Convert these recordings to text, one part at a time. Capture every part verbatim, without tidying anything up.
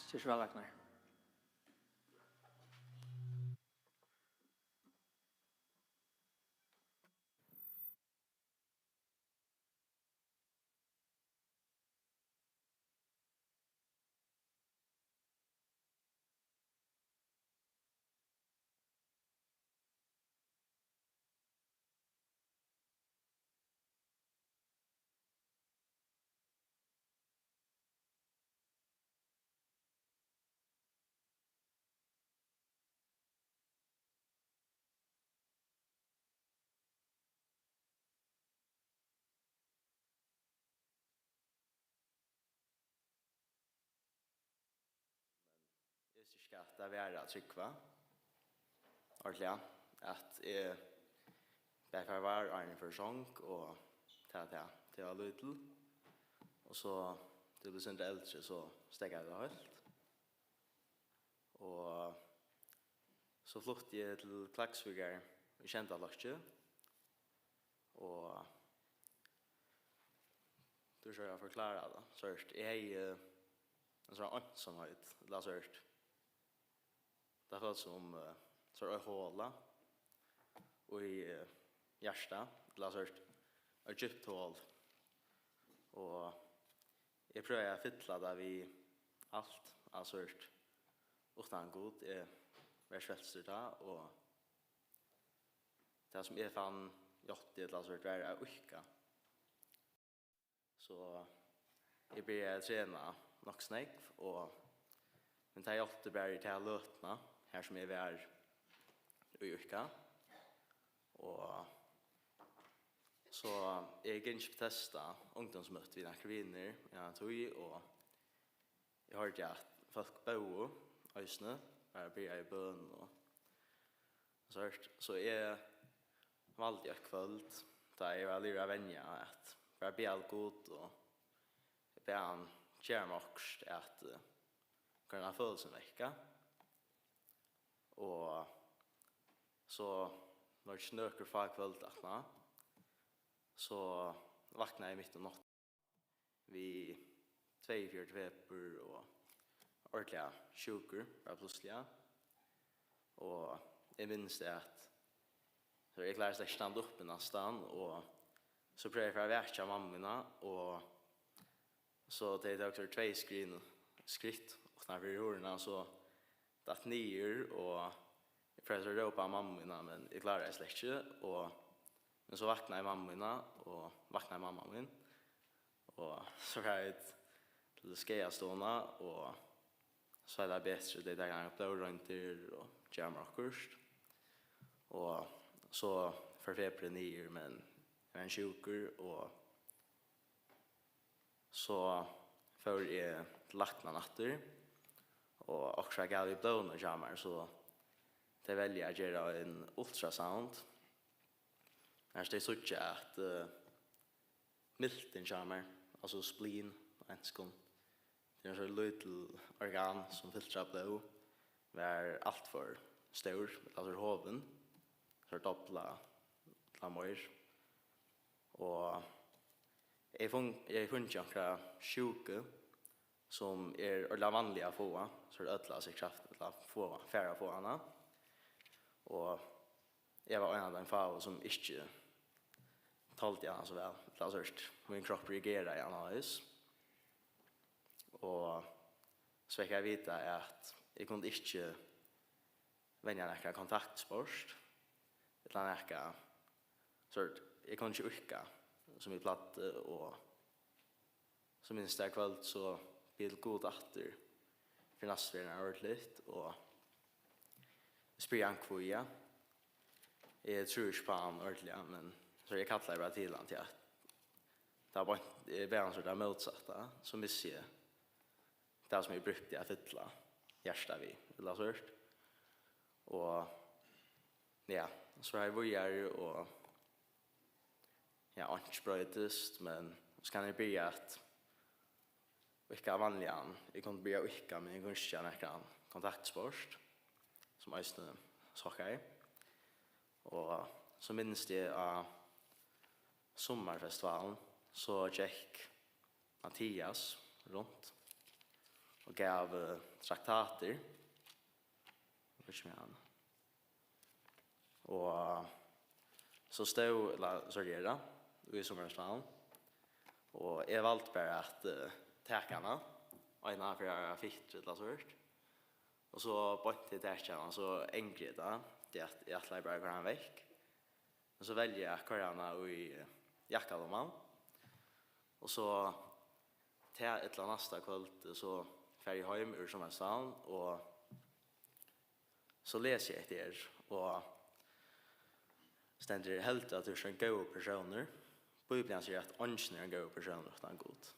Ger so væl, Ragnar. Eg visti ikki, hvat tað var at trúgva. Ordiliga, at eg bað farvæl, áðrenn eg fór í song, og tað, tað, tað var lítil. Og so, tá eg bleiv sindur eldri, so steðgaði tað heilt. Og so flutti eg til Klaksvíkar í sjeynda flokki. Og tú skalt forklára tað. So eg hevði, eh, ein sånn einsamheit, ella so. Tað føltist sum, eh, so ein hola í, eh, hjartað, ella so eitt djúpt hol. Og eg prøvaði at fylla tað við alt, altso, uttan Gud. Eg var frelstur tá, og tað, sum eg fann, játti ella so var at íðka. So eg byrjaði at trena nokk so nógv, og, men tað játti bara í ta løtuna, har sum eg var í íðka. Og so eg gingi upp Bethesda ungdómsmøti við nakrar vinir í eina tíð, og eg hoyrdi, at fólk bóðu eisini, bara byrjaðu í bøn og so, so eg valdi eitt kvøld, tá eg var liðugur at venja, at bara biðja til Gud, og eg bað hann gera mær okkurt at, eh, koyra hana følelsin vekk. Og so var tað ikki nøkur fá kvøld aftaná, so vaknaði eg mitt um náttina við tveyogfjøruti fepur og ordiliga sjúkur, bara plutsliga. Og eg minnist, at so eg kláraði slett ikki at standa uppi næstan, og so prøvaði eg at fara at vekja mammu mína, og so tá eg tók so tvey skrið, skritt uttanfyri hurðina, so datt niður, og eg prøvdi at rópa á mammu mína, men eg kláraði slett ikki, og, men so vaknaði mamma mína, og vaknaði mamma mín, og so fóru vit til skaðastovuna, og so er tað betri, tey taka blóðroyndir og gera mær okkurt, og so fór fepurin niður, men eg var enn sjúkur, og so fór eg til læknan aftur, og okkurt var galið við blóðinum hjá mær, so tey velja at gera ein ultrasound. Har tey síggja, at, eh, miltin hjá mær, altso spleen á enskum, tað er ein so lítil organ, sum filtrar blóð, var alt for stór, ella so hovin, so dobla ella meir. Og eg fung-, eg fungi onkra sjúku, sum er ordiliga vanlig at fáa, so er øll av seg kraft ella fáa, fara at fáa hana. Og eg var ein av teim fáu, sum ikki toldi hana so væl, ella so, mín kroppur reageraði annarleiðis. Og so fekk eg at vita, at eg kundi ikki venja nakað kontaktsport, ella nakað, so eg kundi ikki íðka, sum eg plagdi, og so minnist eg eitt kvøld, so bað eg Gud aftur fyri næstu ferð, ordiliga, og spyrji hann hví, ja. Eg trúði ikki á hann ordiliga, men so eg kallaði bara til hann, tí at tað var beint, eg bað hann so tað mótsatta, so missi eg tað, sum eg brúkti at fylla hjartað við, ella so. Og ja, so fór eg víðari, og ja, einki broyttist, men so kann eg byrja at íðka vanligan. Eg kundi byrja at íðka, men eg kundi ikki gera nakran kontaktsport, sum eisini sokkaði. Og so minnist eg á summarfestivalin, so gekk Mathias runt og gav eh, traktatir. Eg veit ikki, um eg havi hana. Og so stóð, ella sorry, er tað, í summarskúlanum. Og eg valdi bara at uh, taka hana, eina fyri at vera fittur ella so hørt. Og so beint til taki hana, so angri eg tað, tí at eg ætlaði bara at koyra hana vekk. Men so velji eg at koyra hana í eh, jakkalumman. Og so tað ella næsta kvøld, so fari eg heim úr summarskúlanum, og so lesi eg eftir her, og stendur: "Heldur at tú ert ein góður persónur. Bíblian sigur, at eingin er ein góður persónur uttan Gud."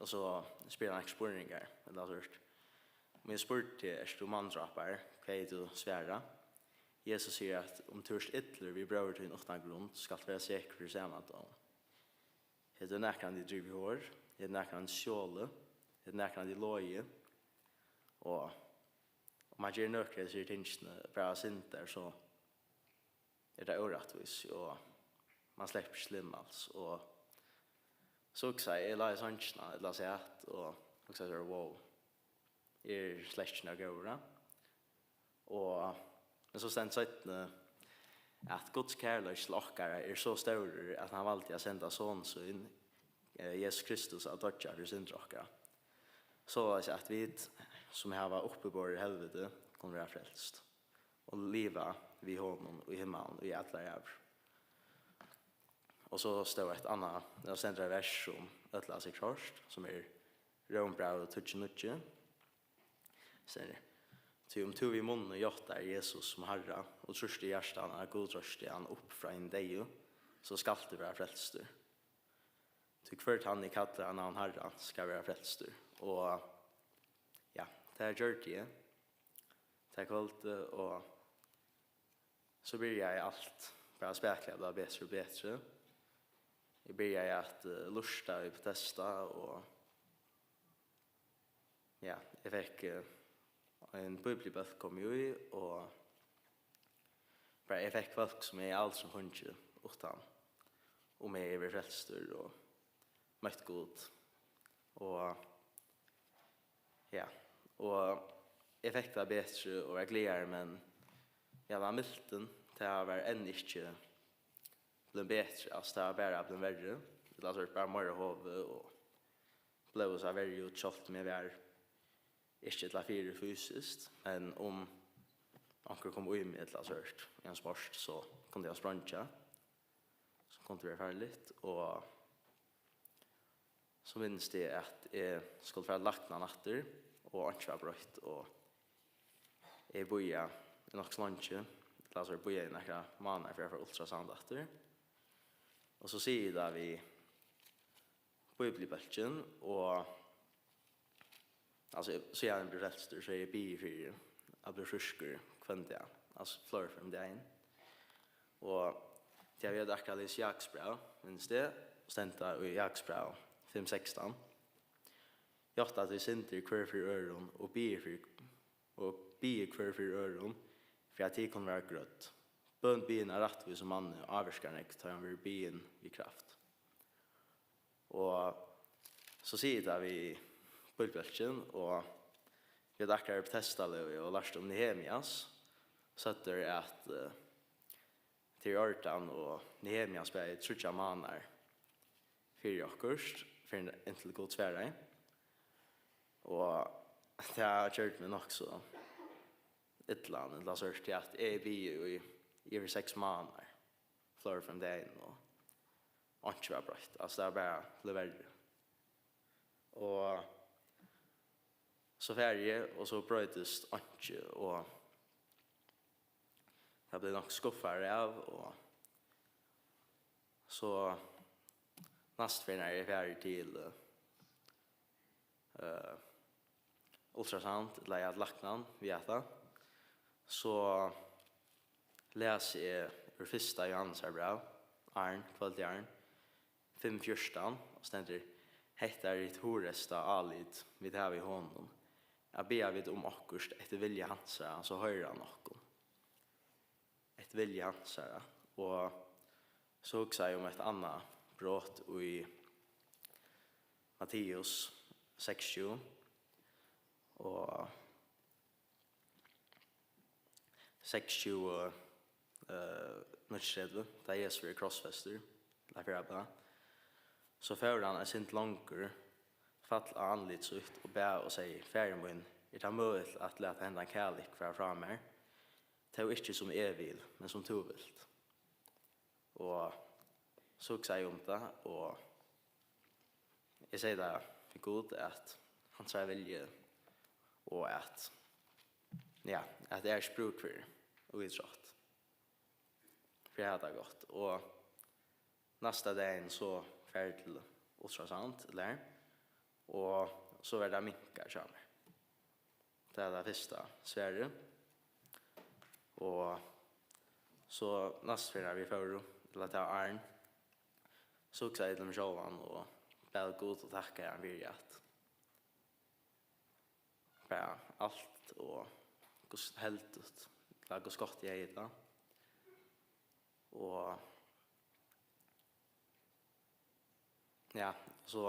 Og so spyr hann nakrar spurningar, ella so hørt. Um eg spurdi: "Ert tú manndrápari?", hvat hevði tú svarað? Jesus sigur, at um tú ert illur við bróður tín uttan grund, skalt vera sekur fyri sama dóm. Hevur tú nakrantíð dripið hor? Hevur tú nakrantíð stjólið? Hevur tú nakrantíð logið? Og um man ger nøkur av hesum tingum bara av synd, so er tað órættvísi, og man sleppur ikki til himmals. Og so hugsaði eg, eg lá í songina, ella sat, og hugsaði so: "Wow, eg eri slett ikki nóg góður, ha?" Og, men so stendur seinni, at Guds kærleiki til okkara er so stórur, at hann valdi at senda son sín, eh, Jesus Kristus, at doyggja fyri syndir okkara, soleiðis at vit, sum hava uppiborið helviti, kunnu vera frelst og liva við honum í himmalin í allar ævir. Og so stóð eitt annað, tað stendur eitt vers, sum øll hava sikkurt hoyrt, sum er Rómbrævið tíggju níggju. Stendur: "Tí um tú við munni játtar Jesus sum Harra, og trýstir í hjartanum, at Gud reisti hann upp frá hinum deyðu, so skalt tú vera frelstur. Tí hvør tann, ið kallar á navn Harrans, skal vera frelstur." Og ja, tað gjørdi eg tað kvøldið, og so byrjaði alt bara spakuliga at blíva betri og betri. Eg byrjaði at eh, lurta í Betesda, og ja, eg fekk eh, ein bíbliubólk kom í, og bara eg fekk fólk, sum eg aldri kundi fingið uttan, um eg eri frelstur og møtt Gud. Og ja, og eg fekk tað betri og var glaðari, men ja, tað var miltið, tað var enn ikki blivið betri, altso, tað var bara blivið verri. Ella so var bara meira hovi, og blóðið sá verri út, sjálvt um eg var ikki illa fyri fysiskt, men um onkur kom í meg ella so í ein sport, so kundi eg spreingjað, sum kundi verið farligt. Og so minnist eg, at eg skuldi fara til læknan aftur, og einki var broytt, og eg bíðaði nokk so leingi, ella so bíðaði eg nakrar mánaðir fyri at fara ultrasound aftur. Og so sigi eg tað við bíbliubólkin, og altso, síðan eg bleiv frelstur, so eri eg biðin fyri at blíva frískur hvønn dag, altso fleiri ferðir um dagin. Og tí at vit høvdu akkurát lisið Jakobsbræv, minnist eg, og stendur í Jakobsbræv fimm sekstan: "Játta tit syndir hvør fyri øðrum, og biðið fyri, og biðið hvør fyri øðrum, fyri at tit kunnu verða grødd. Bøn biðin av rættvísum manni ávirkar nógv, tá hon verður biðin við kraft." Og so sigi eg tað við bíbliubólkin, og vit akkurát í Betesda lógu og lærdu um Nehemias, søgdu at eh, til Jordan, og Nehemias bað í tríggjar mánaðir fyri okkurt, fyrr enn inntil Gud svaraði. Og tað gjørdi meg nokk so illan, ella so hørt, at eg biði í yvir seks mánaðir, fleiri ferðir um dagin, og einki var broytt. Altso, tað var bara blivið verri. Og so fari eg, og so broytist einki, og tað blívur nokk skuffað av, og so næstu ferð, nær eg fari til eh, ultrasound, ella ja, læknan við hetta, so lesi eg úr fyrsta Jóhannesarbræv, Arn, Kvøldjarn, fimm fjúrtan, og stendur: "Hetta er hitt hugreista álit, vit hava í honum, at biðja vit um okkurt eftir vilja hansara, so hoyrir hann okkum." Eftir vilja hansara. Og so hugsaði eg um eitt annað brot í Matteus seks tjúgu, og seksogtjúgu, eh, níggjuogtretivu, tá Jesus verður krossfestur, til at fyrra bað, so fór hann eitt sindur longur, fall á andlit sítt og bað og segði: Faðir mín, er tað møguligt at lata hendan kalik fara frá mær? Tó ikki sum eg vil, men sum tú vilt. Og so hugsaði eg um tað, og eg segði tað við Gud, at hansara vilji, og at, ja, at eg eri ikki brúk fyri og ítrótt, fyri at hava tað gott. Og næsta dagin so fari eg til ultrasound, ella her, og so var tað minkar hjá mær. Tað er tað fyrsta svarið. Og so næstu ferð vit fóru, ella tað var áðrenn, so hugsaði eg til meg sjálvan og bað Gud og takkaði hann fyri at bara alt og hvussu heldigt, ella hvussu gott eg hevði tað. Og ja, so,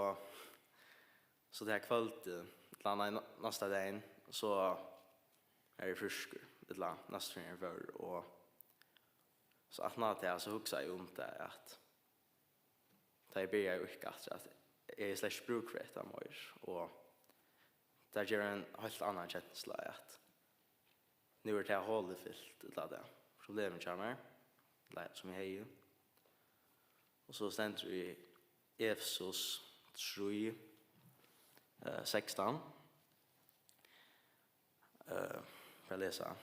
so tað kvøldið, ella nei, næ-, næsta dagin, so eri eg frískur, ella næstu ferð eg fór, og so aftan á tað, so hugsaði eg um tað, at tá eg byrjaði í U K aftur, at eg hevði slett ikki brúk fyri hetta meir, og tað gevur ein heilt annan kensla, at nú er tað holið fylt, ella tað problemið hjá mær, ella sum eg hevði. Og so stendur í Efesus trý, eh, sekstan. Eh, bara lesa,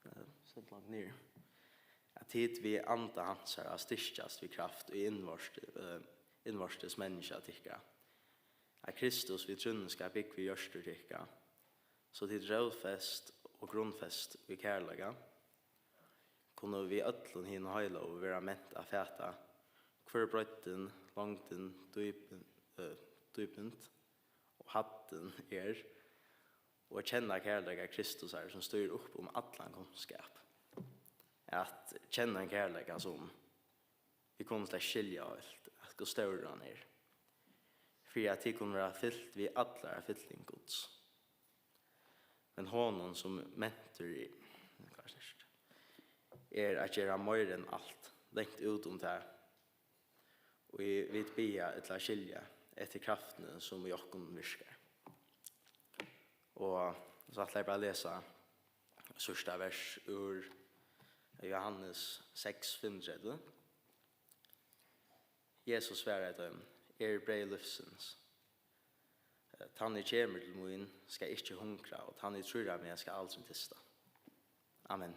eh, sett langt niður. At tit við anda hansara styrkjast við kraft í innvortis, eh, innvortis menniskja tykkara. At Kristus við trúnni skal búgva í hjørtu tykkara, so tit rótfest og grundfest í kærleika, kunnu við øllum hinum heiløgu vera ment at fata, hvør breiddin, longdin, dýpin, eh, dýpind og hæddin er, og at kenna kærleika Kristusar, sum stígur upp um allan kunnskap. At kenna ein kærleika, sum vit kunnu slett skilja heilt, at hvussu stórur hann er, fyri at tit kunnu vera fylt við allari fylling Guds. Men honum, sum mentur í, hvat er tað? Er at gera meira enn alt, langt út um tað, og vit biðja ella skilja, eftir kraftini, sum í okkum virkar. Og so ætli eg bara at lesa síðsta vers úr Jóhannes seks fimmogtretivu. Jesus svaraði teimum: Eg eri breyð lívsins. Tann, ið kemur til mín, skal ikki hungra, og tann, ið trýr á meg, skal aldrin tysta. Amen.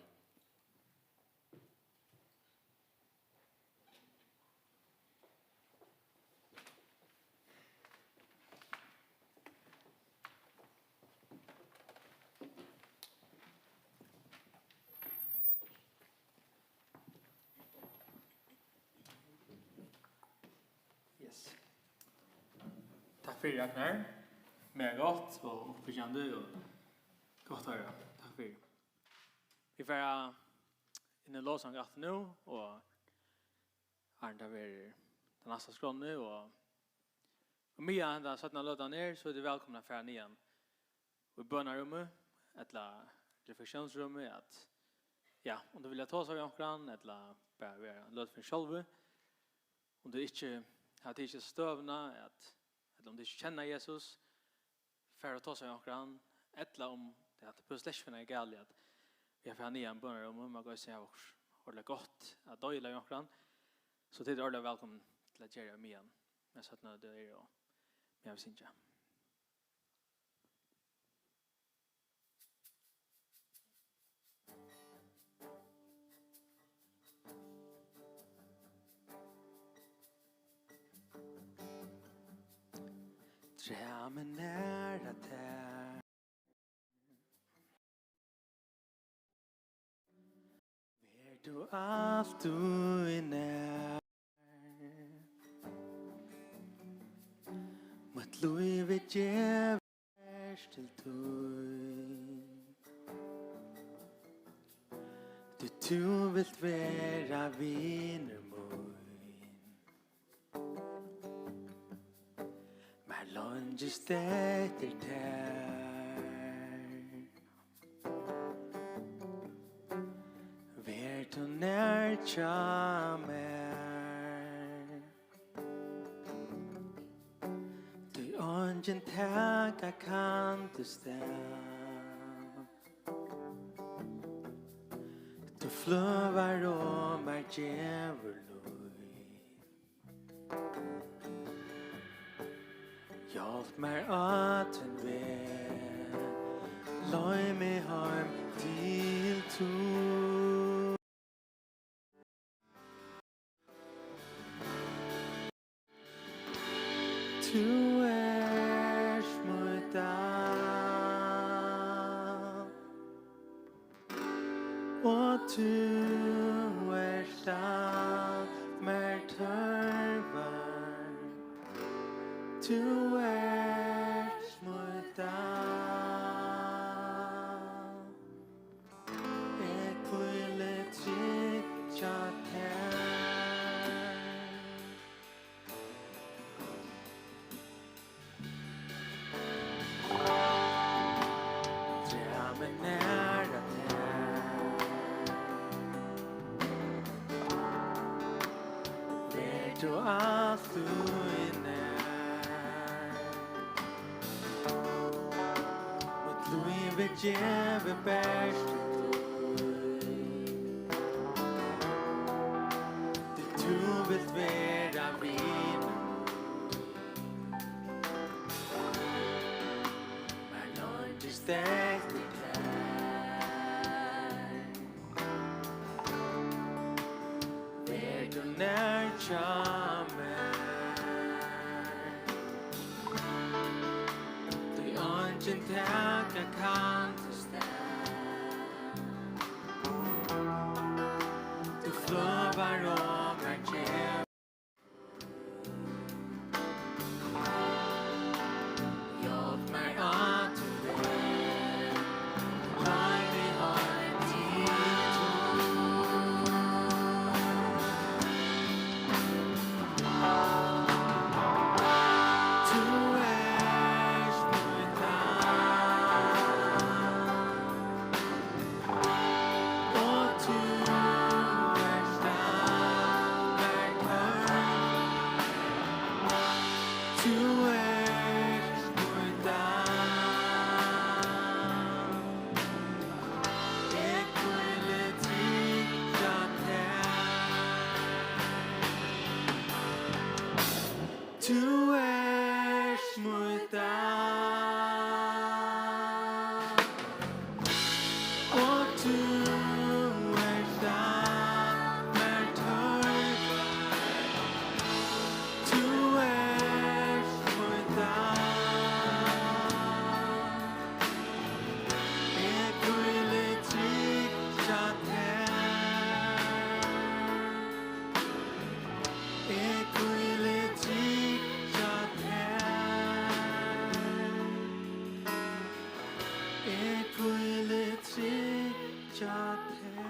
Yes. Takk fyri, Ragnar. Mega gott og uppbyggjandi og gott at hoyra. Takk fyri. Vit fara inn í lovsang aftur nú, og áðrenn tað verður tann næsta skránni, og, og meðan henda seinna løtan er, so eru tit vælkomin at fara niðan í bønarúmið ella refleksiónsrúmið, at, ja, um tit vilja tosa við onkran ella bara vera ein løtu fyri sjálvi, um tit ikki hava tikið støðuna, at, ella um tit ikki kenna Jesus, fara og tosa við onkran, ella um tað, at tað behøvist slett ikki vera galið, at vit fara niðan í bønarúmið, man kann eisini hava okkurt ordiliga gott at deila við onkran, so tit eru ordiliga vælkomin til at gera tað meðan, meðan seinna løtan er og meðan vit syngja. Draga meg nær at tær. Ver tú altíð nær. Mítt lív er givið til tín. Tí tú vilt vera vinur mín. Mær leingist eftir tær. hjá mær. Tí eingin taka kann títt stað. Tú fløvar og mær gevur lív. Hjálp mær á tín veg, leið meg heim til tín. Tú ert mítt alt, og tú ert alt mær tørvar. Tú ert mítt alt. Eg hvíli trygg hjá tær. Drag meg nær at tær. Ver tú altíð nær. Mítt lív er givið bert til tín. Tí tú vilt vera við mær. Mær leingist eftir tær. Ver tú nær hjá mær. Tí eingin taka kann títt stað. Tú fløvar og mær gevur. Hjálp mær á tín veg, leið meg heim til tín. Tú ert mítt alt. Og tú ert alt mær tørvar. Tú ert mítt alt. Eg hvíli trygg hjá tær. Tú ert mítt alt, og tú ert alt mær tørvar. Tú ert mítt alt. Eg hvíli trygg hjá tær. Eg hvíli trygg hjá tær. Eg hvíli trygg hjá tær.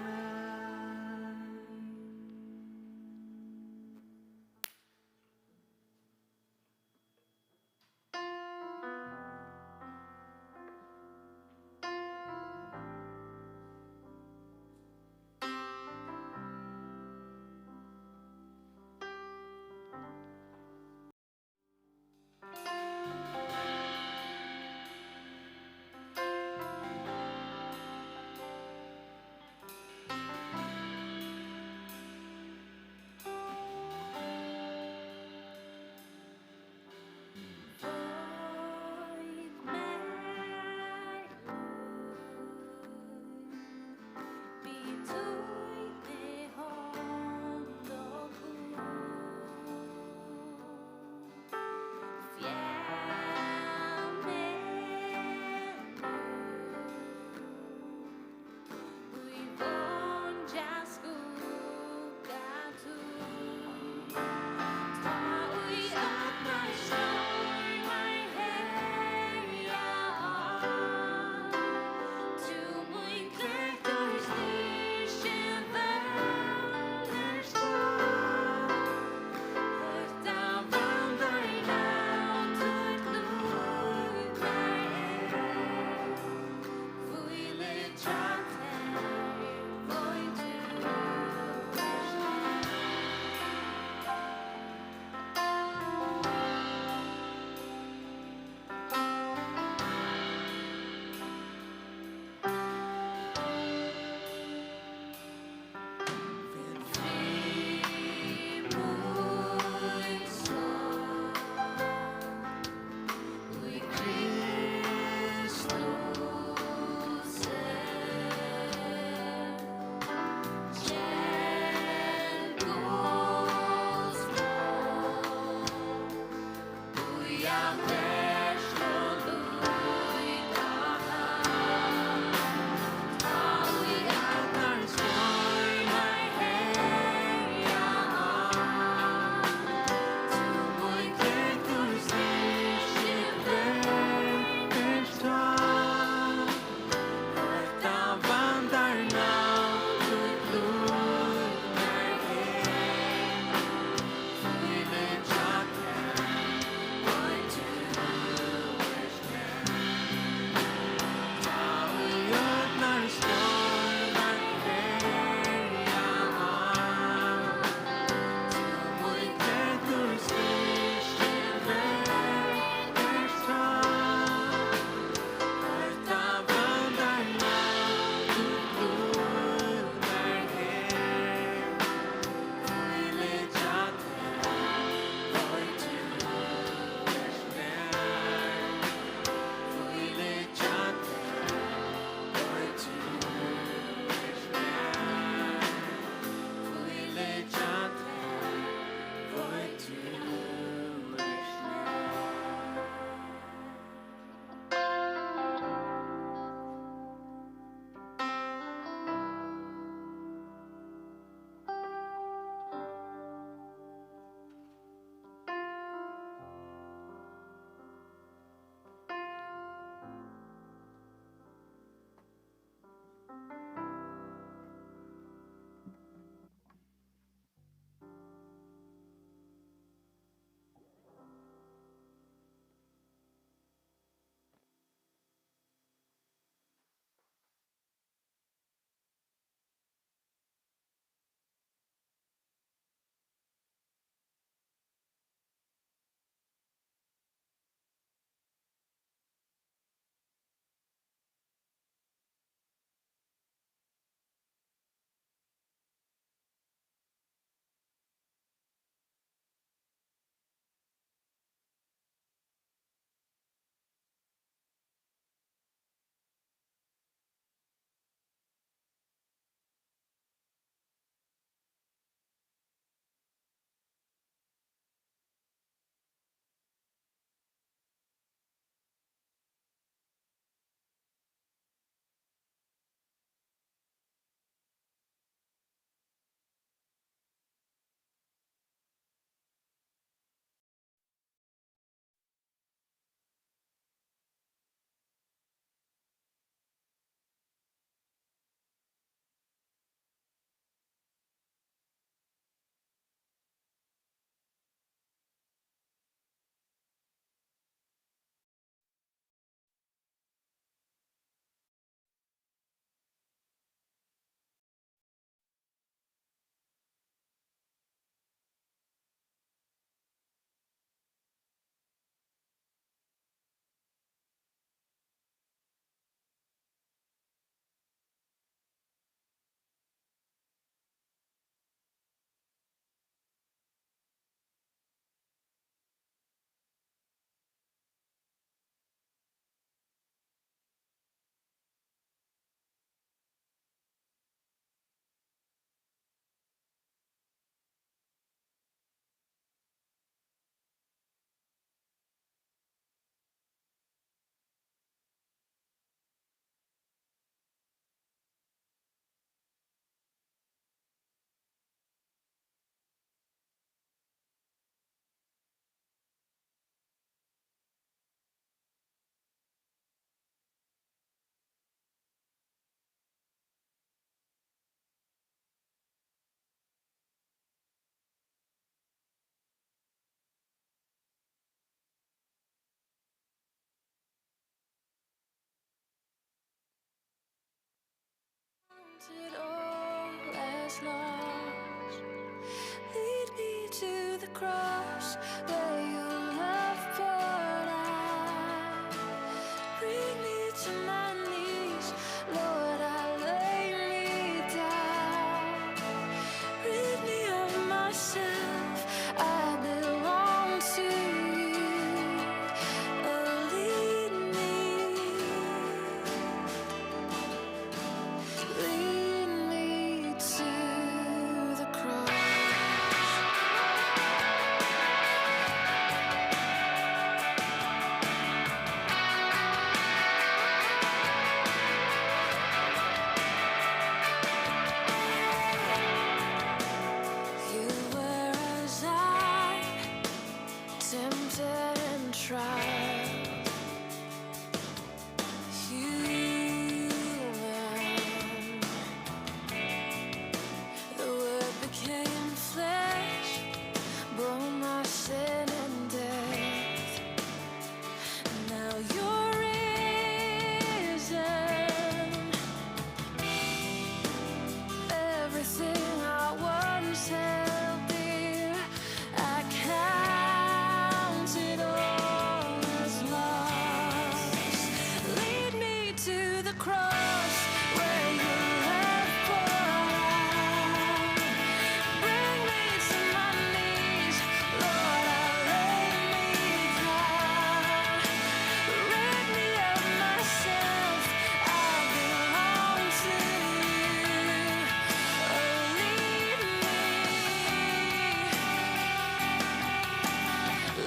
It all as lost. Lead me to the cross where your love poured out. Bring me to my knees, Lord, I lay me down. Rid me of myself, I belong to you. Oh, lead me. Lead me to the cross. You were as I, tempted and tried. Human, the word became flesh, bore my sin and death. Now you're risen. Everything I once held dear, I count it all as loss. Lead me to the cross where your love poured out. Bring me to my knees, Lord, I lay me down. Rid me of myself, I belong to you. Oh, lead me,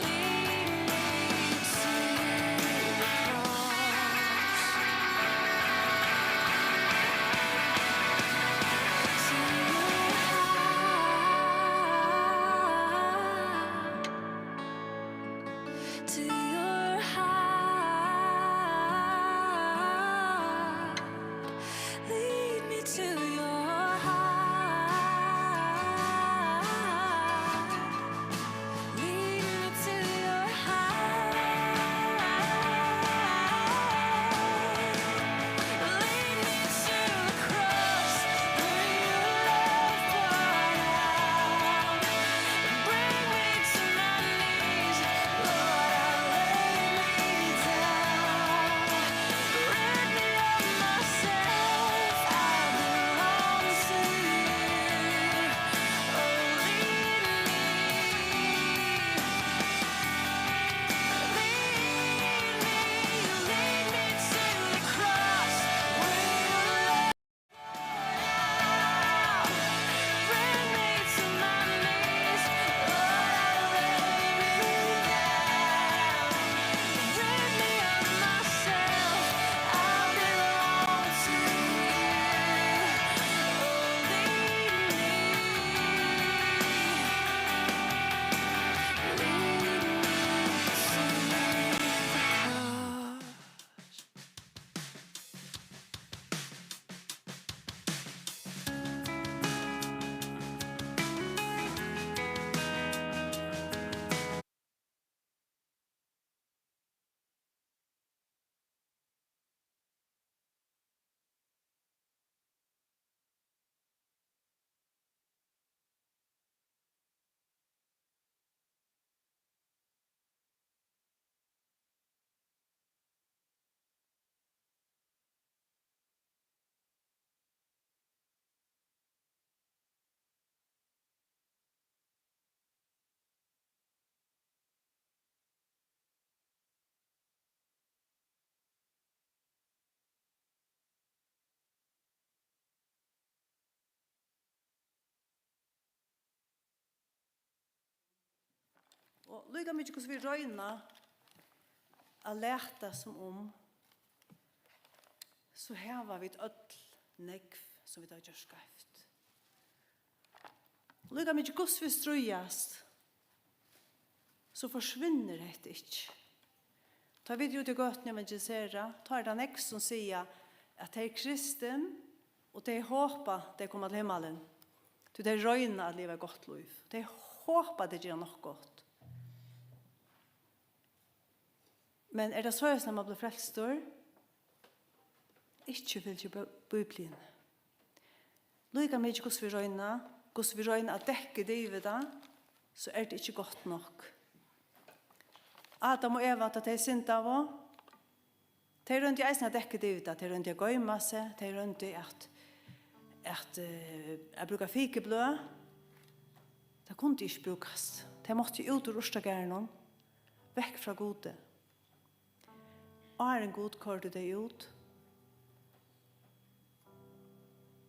lead me to the cross, to your heart, to your heart. Lead me to your heart. Lead me to your heart. Lead me to the cross where your love poured out. Bring me to my knees, Lord, I lay me down. Rid me of myself, I belong to you. Oh, lead me, lead me, lead me to the cross where your love Og líka mikið hvussu vit royna at lata sum um, so hava vit øll nógv sum vit hava gjørt skeivt. Líka mikið hvussu vit stríðast, so forsvinnur hetta ikki. Tá vit eru úti í gøtuni og evangelisera, tá er tað nógv sum siga, at tey eru kristin, og tey hopa, tey koma til himmalin. Tí tey royna at liva eitt gott lív. Tey hopa, tey gera nokk gott. Men er tað soleiðis, at mann blívur frelstur? Ikki fylgir Bí-, Bíbliuni. Líka mikið hvussu vit royna, hvussu vit royna at dekka yvir tað, so er tað ikki gott nokk. Adam og Eva, tá tey syndaðu, tey royndu eisini at dekka yvir tað. Tey royndu at goyma seg, tey royndu at, at, eh, at brúka fikubløð. Tað kundi ikki brúkast. Tey máttu út úr urtagarðinum, vekk frá Gudi. Áðrenn Gud koyrdi tey út,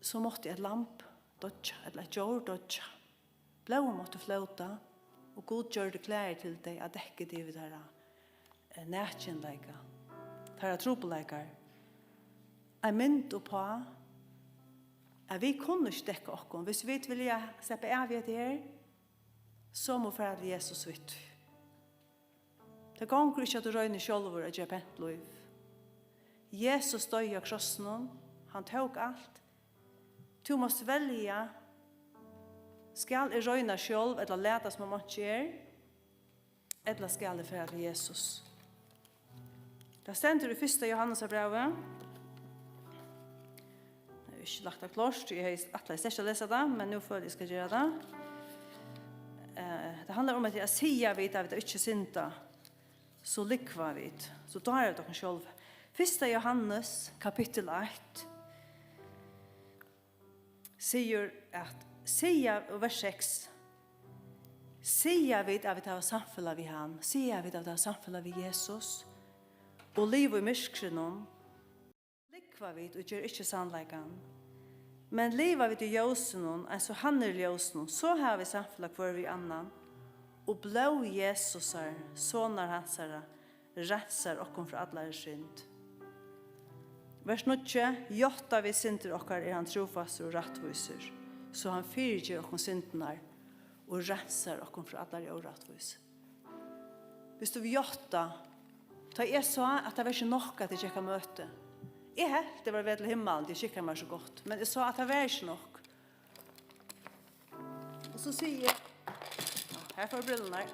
so mátti eitt lamb doyggja, ella eitt djór doyggja. Blóðið mátti flóta, og Gud gjørdi klæðir til tey at dekka yvir teirra, eh, nakinleika, teirra trupulleikar. Ein mynd uppá, at vit kunnu ikki dekka okkum. Hvis vit vilja sleppa av við hetta her, so mugu fara til Jesus við tí. Tað gongur ikki, at tú roynir sjálvur at gera pent lív. Jesus doyði á krossinum, hann tók alt. Tú mást velja, skal eg royna sjálv, ella lata sum um einki er, ella skal eg fara til Jesus? Tað stendur í fyrsta Jóhannesarbrævi. Eg havi ikki lagt tað klárt, eg hevði ætlað sterkt at lesa tað, men nú føli eg, eg skal gera tað. Eh, tað handlar um, at, at siga vit, at vit ikki synda, so lúgva vit, so dára vit okkum sjálv. Fyrsta Jóhannes, kapittul eitt, sigur at, siga, og vers seks, siga vit, at vit hava samfelag við hann, siga vit, at vit hava samfelag við Jesus, og liva í myrkrinum, lúgva vit og gera ikki sannleikan. Men liva vit í ljósinum, eins og hann er í ljósinum, so hava vit samfelag hvør við annan, og blóð Jesusar, sonar hansara, reinsar okkum frá allari synd. Vers níggju: Játta vit syndir okkara, er hann trúfastur og rættvísur, so hann fyrigevur okkum syndirnar og reinsar okkum frá allari órættvísu. Viss tú játta, tá eg sá, at tað var ikki nokk, at eg gekk á møti. Eg helt, eg var veg til himmalin, tað skikkaði mær so gott, men eg sá, at tað var ikki nokk. Og so sigi eg, her fóru brillurnar.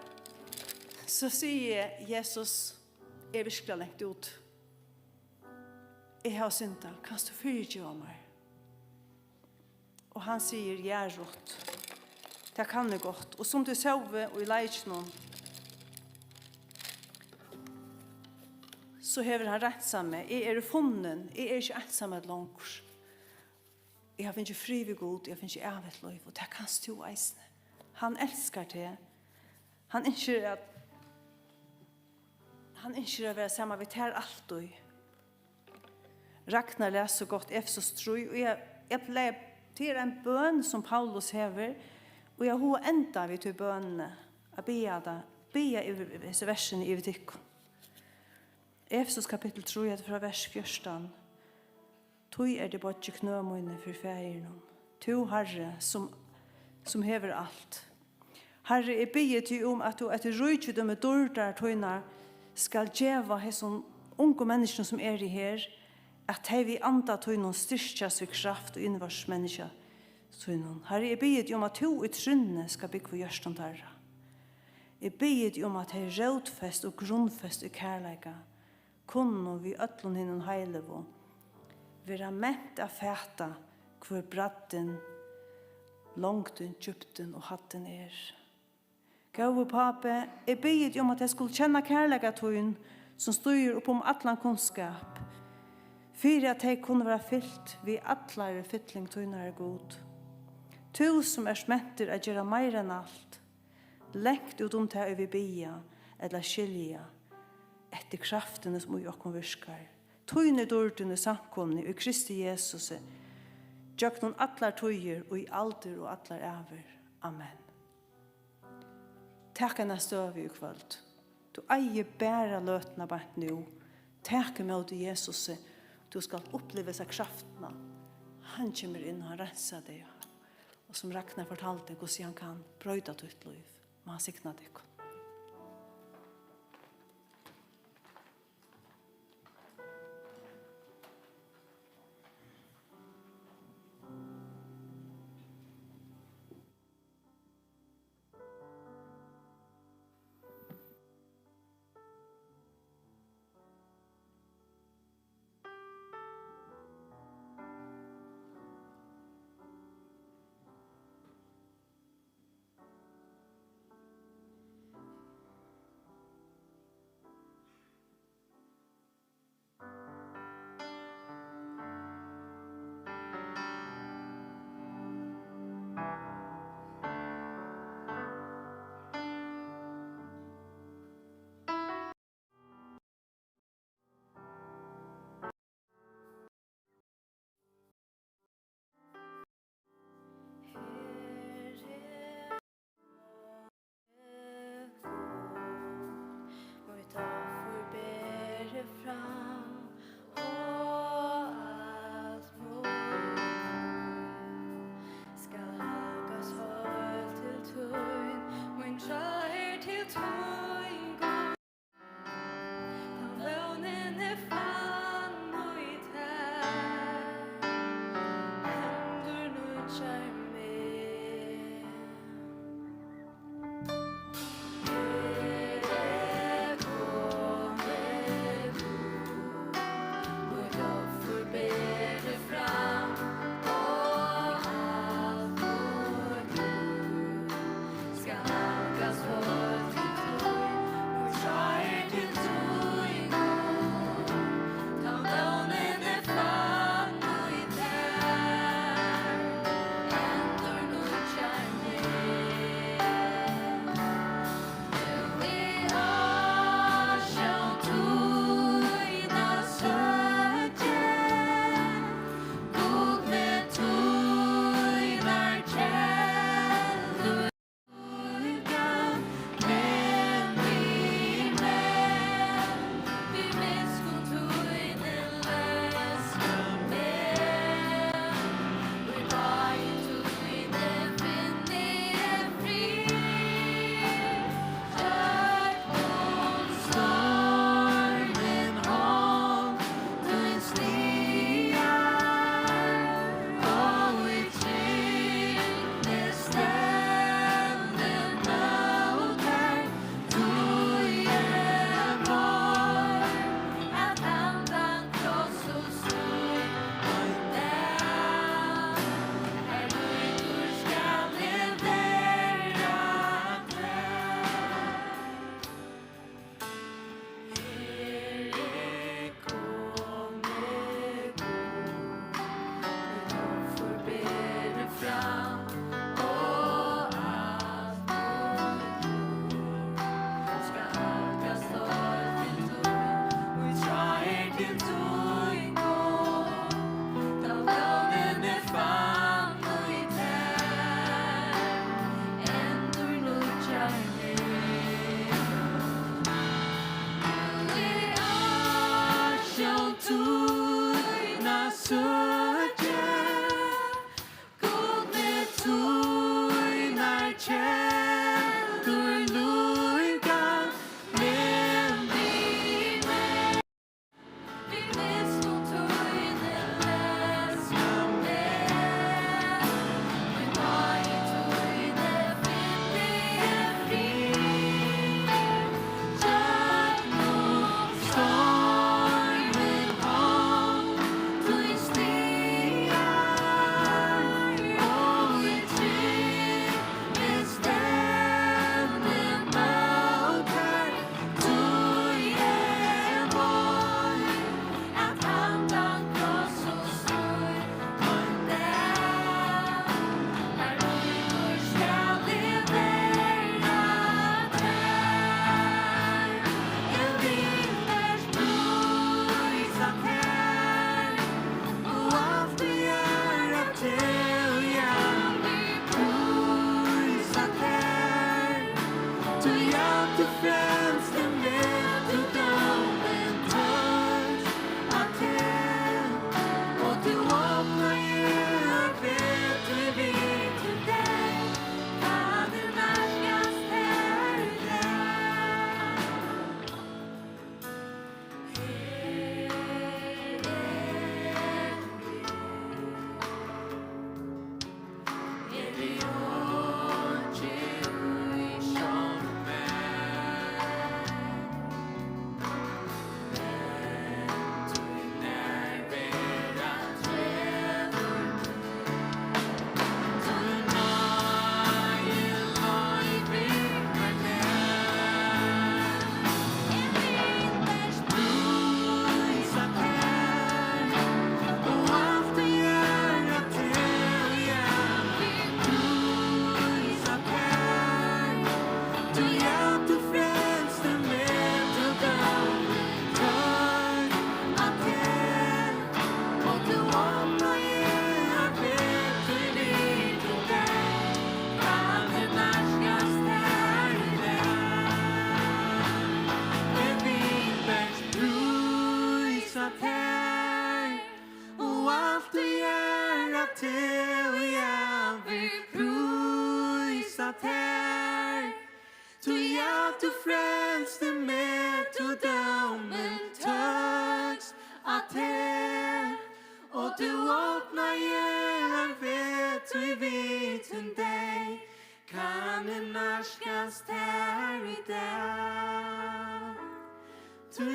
So sigi eg: Jesus, eg eri virkuliga langt út. Eg havi syndað. Kanst tú fyrigeva mær? Og hann sigur: Ja, Ruth, tað kann eg gott. Og sum tit sóu í leikinum, so hevur hann reinsað meg. Eg eri funnin. Eg eri ikki einsamøll longur. Eg havi fingið frið við Gud, eg havi fingið ævigt lív, og tað kanst tú eisini. Hann elskar teg. Hann ynskir at, hann ynskir at vera saman við tær altíð. Ragnar las so gott Efesus trý, og eg, eg plagi, tað er ein bøn, sum Paulus hevur, og eg havi hug at enda við tí bønini, at biðja tað, biðja yvir, yvir hesi versini yvir tykkum. Efesus kapittul trý, hetta er frá vers fjúrtan. Tí er teg boyggi knø míni fyri Faðirinum, tú, Harri, sum, sum hevur alt. Harri, eg biði teg um, at tú eftir ríkidømi dýrdar tínar skal geva hesum ungu menniskjum, sum eru her, at tey við anda tínum styrkjast við kraft í innvortis-menniskja sínum. Harri, eg biði teg um, at tú í trúnni skal búgva í hjørtum teirra. Eg biði teg um, at tey, rótfest og grundfest í kærleika, kunnu við øllum hinum heiligu vera ment at fata, hvør breiddin, longdin, djúpdin og hæddin er. Góði Pápi, eg biði teg um, at tey skulu kenna kærleika tín, sum stígur upp um allan kunnskap, fyri at tey kunnu vera fylt við allari fylling tínari, Gud. Tú, sum ert mentur at gera meira enn alt, langt út um tað, ið vit biðja ella skilja, eftir kraftini, sum í okkum virkar. Tíni dýrdin í samkomuni í Kristi Jesusi, gjøgnum allar tíðir, í aldur og allar ævir. Amen. Tak eina støðu í kvøld. Tú eigur bara løtuna beint nú. Tak ímóti Jesusi. Tú skalt uppliva hesa kraftina. Hann kemur inn og hann reinsar teg. Og sum Ragnar fortaldi, hvussu hann kann broyta títt lív. Má hann signa tykkum.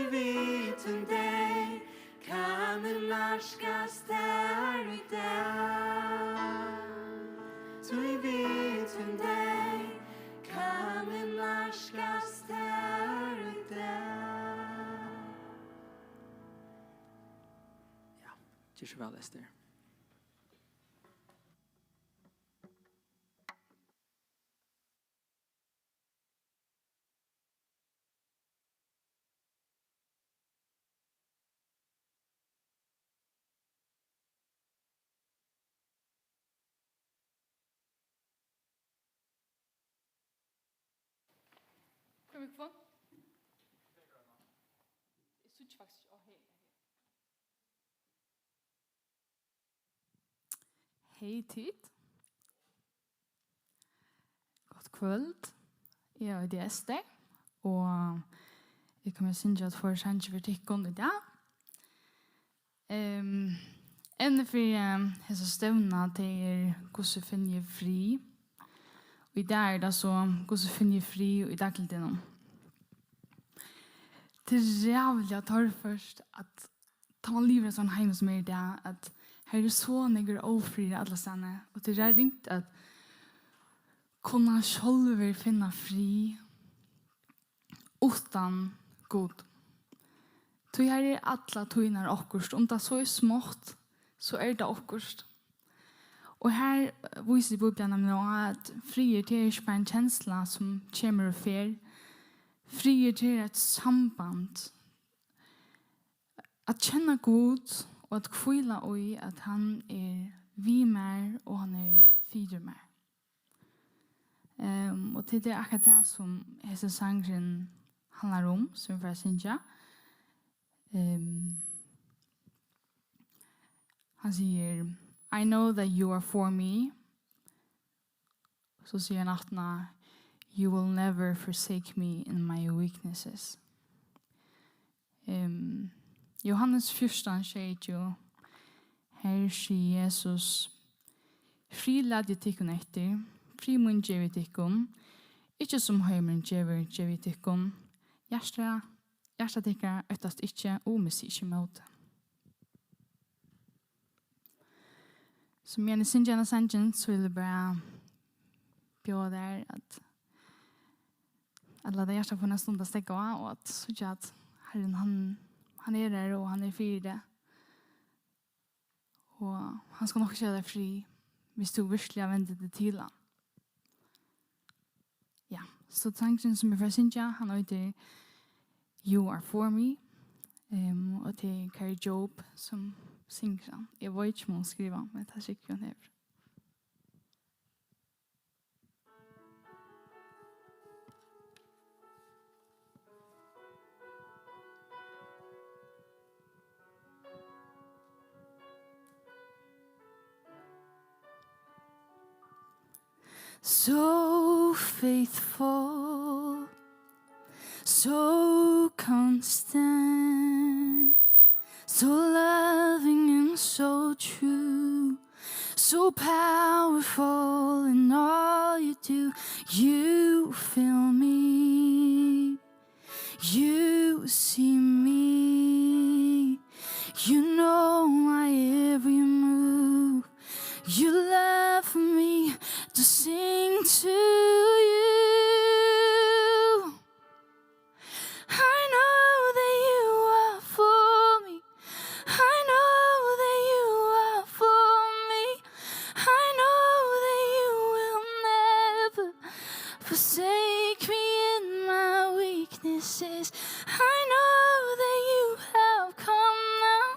Vitum deg, kann eg nærkast tær í dag. Tí vitum deg, kann eg nærkast tær í dag. Ja, ger so væl, Ester. Hvør er mikrofon? Eg síggi faktiskt ikki. Á, her, her. Hey tit. Gott kvøld. Eg eiti Ester, og eg komi at syngja tveir sangir fyri tykkum í dag. Ehm, evnið fyri, ehm, hesa stevnuna, tað er: Hvussu finni eg frið? Og í dag er tað so: Hvussu finni eg frið í dagligdegnum? Tað er ræðuliga torført at, tá man livir í ein sånn heim sum er í dag, at her er so nógvur ófriður allastaðni, og tað er ringt at kunna sjálvur finna frið uttan Gud. Tí her er alla tíðina okkurt, um tað so er smátt, so er tað okkurt. Og her vísir Bíblian nemliga á, at friður, tað er ikki bara ein kensla sum kemur og fer. Friður, tað er eitt samband. At kenna Gud og at hvíla í, at hann er við mær og hann er fyri mær. Ehm, og tað er akkurát tað, sum hesin sangurin handlar um, sum vit fara at syngja. Ehm, hann sigur: "I know that you are for me." So sigur hann aftaná: "You will never forsake me in my weaknesses." Ehm, Jóhannes fjúrtan, sjeyogtjúgu, her sigur Jesus: "Frið lati eg tykkum eftir, frið mín gevi eg tykkum, ikki sum heimurin gevur, gevi eg tykkum. Hjarta, hjarta tykkara óttast ikki, og umist ikki ímóti." So meðan eg syngi henda sangin, so vil eg bara bjóða tær at, at lata hjartað fáa eina stund at steðga á, og at síggja at Harrin, hann, hann er her, og hann er fyri teg. Og hann skal nokk geva tær frið, hvis tú virkuliga vendir teg til hann. Ja, so sangurin sum eg fari at syngja, hann eitur "You Are For Me", ehm, og tað er Kari Jobe, sum syngur hann. Eg veit ikki, um hon skrivar hann, men tað er sikkurt, hon hevur. So faithful, so constant, so loving and so true, so powerful in all you do. You fill me, you see me, you know my every move. You love me to sing to you. I know that you are for me. I know that you are for me. I know that you will never forsake me in my weaknesses. I know that you have come now,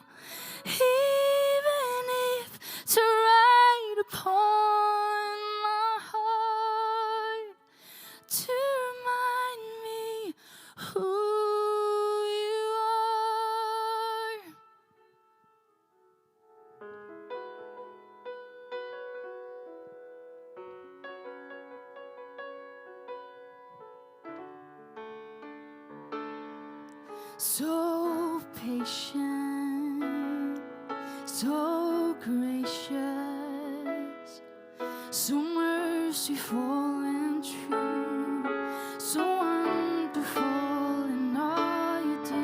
even if to write upon my heart, to remind me who you are. So patient, so gracious, so merciful and true, so wonderful in all you do.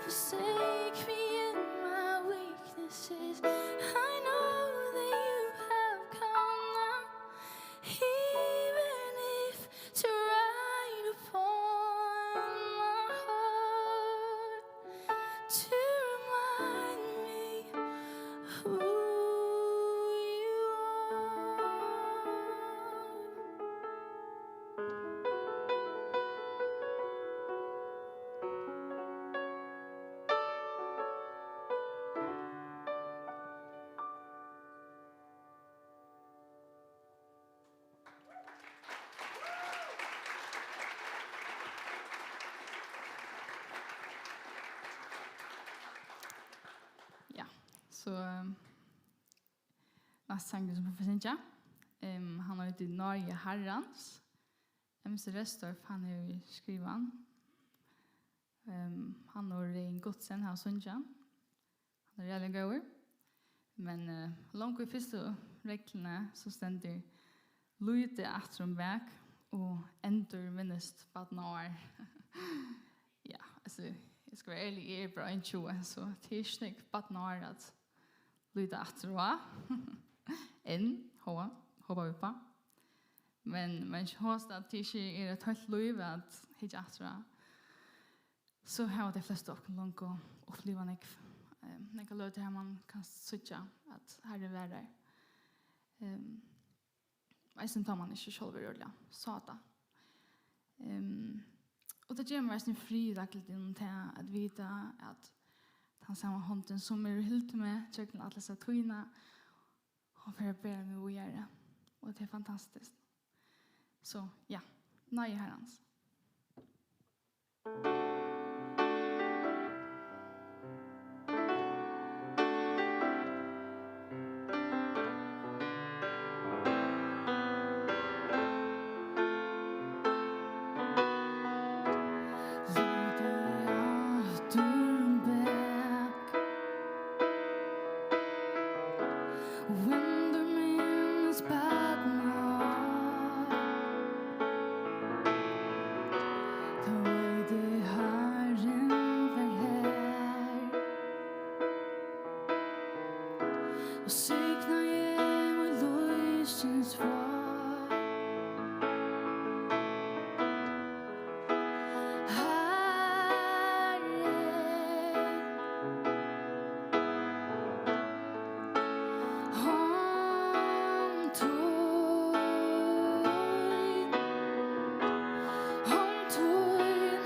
Forsake me in my weaknesses. I know that you have come now, even if to ride upon my heart, to remind me who you are. Ja, so, ehm, næsti sangur sum vit fara at syngja, ehm, hann eitur Náði Harrans. M C Restorff, hann hevur skrivað hann. Ehm, hann og Regin Gutzen hava sungið hann. Hann er ræðuliga góður. Men, eh, longu í fyrstu regluni, so stendur: "Lítið aftur um bak og endurminnist barnaár." Ja, altso, eg skal vera ærlig, eg eri bara ein tjúgu, so tað er ikki nógv barnaár at líta aftur á. Enn, hóast, hópi eg uppá. Men, men hóast at tað ikki er eitt heilt lív at hyggja aftur á, so hava tey flestu okkum longu upplivað nógv, eh, nógvar løtur har man kann síggja, at Harrin var har. Ehm, eisini tá man ikki sjálvur ordiliga sá tað. Ehm, og tað gevur mær eisini frið, dagligt, um tað at vita, at tann sama hondin, sum hevur hildið meg gjøgnum alla hesa tíðina, hon fer at bera meg víðari. Og tað er fantastiskt. So, ja, Náði Harrans. Lítið aftur um bak. Vendur minst barnaár, tá ið Harrin var har og signaði mín lívsins vár. Harri, hond tín, hond tín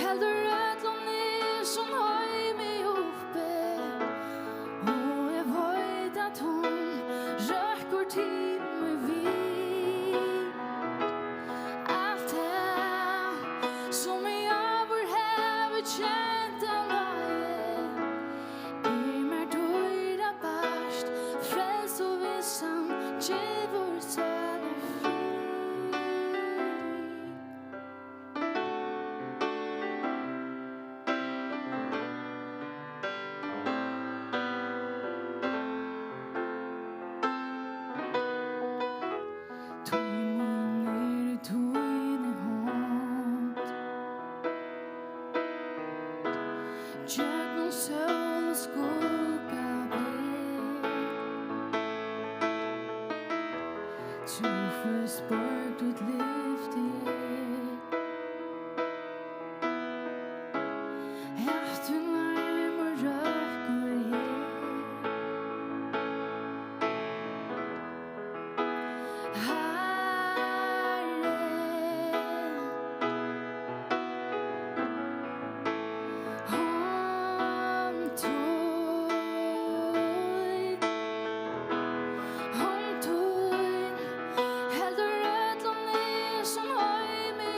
heldur øllum hesum heimi uppi, og eg veit, at hon røkkur til mín við. Alt tað, sum eg áður havi kent av náði, er mær dýrabært, frelsuvissan gevur sál og frið. Tímin er í tíni hond, gjøgnum sól og skugga ber. Trúføst borg títt lyfti er. At tú nærmur røkkur her. Harri, hond tín, hond tín heldur øllum hesum heimi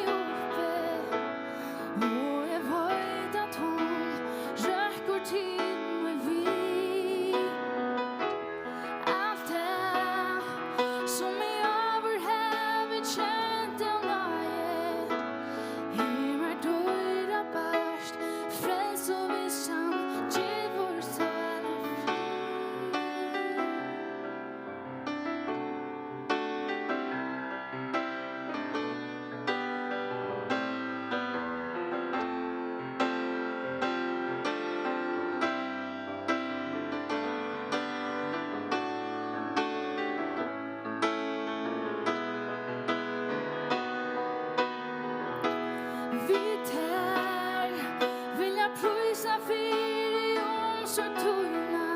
Sorg tína,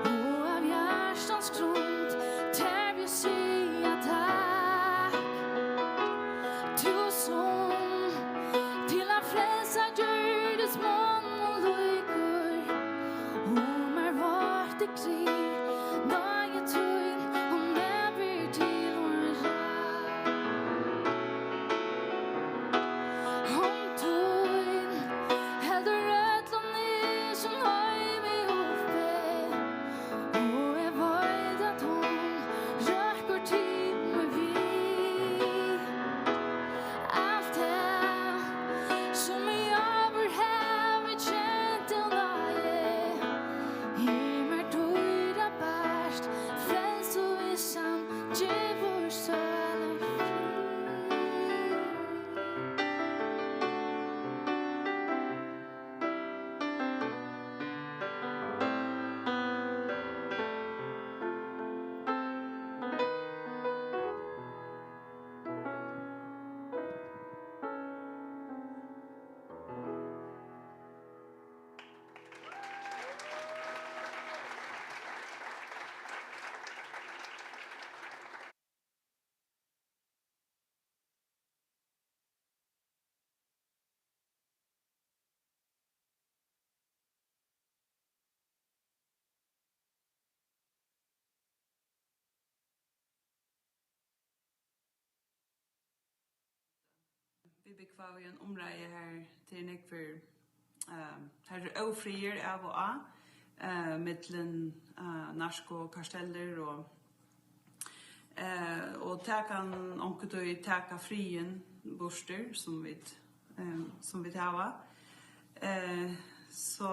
og av hjartans grund tær vil siga takk. Tú sum til at frelsa gjørdist monnum líkur, og mær veitti grið, náði tín, hon nevnir til mín rætt. Hond tín heldur øllum hesum heimi uppi, og eg veit, at hon røkkur til mín við. Alt tað, sum eg áður havi kent av náði, er mær dýrabært, frelst og vissan gevur sálarfrið. Vit búgva í ein umræði, har tað er nógvur, eh, har er ófriður av og á, eh, millum, eh, narkokartellir og, eh, og tað kann onkuntíð taka friðin burtur, sum vit, eh, sum vit hava. Eh, so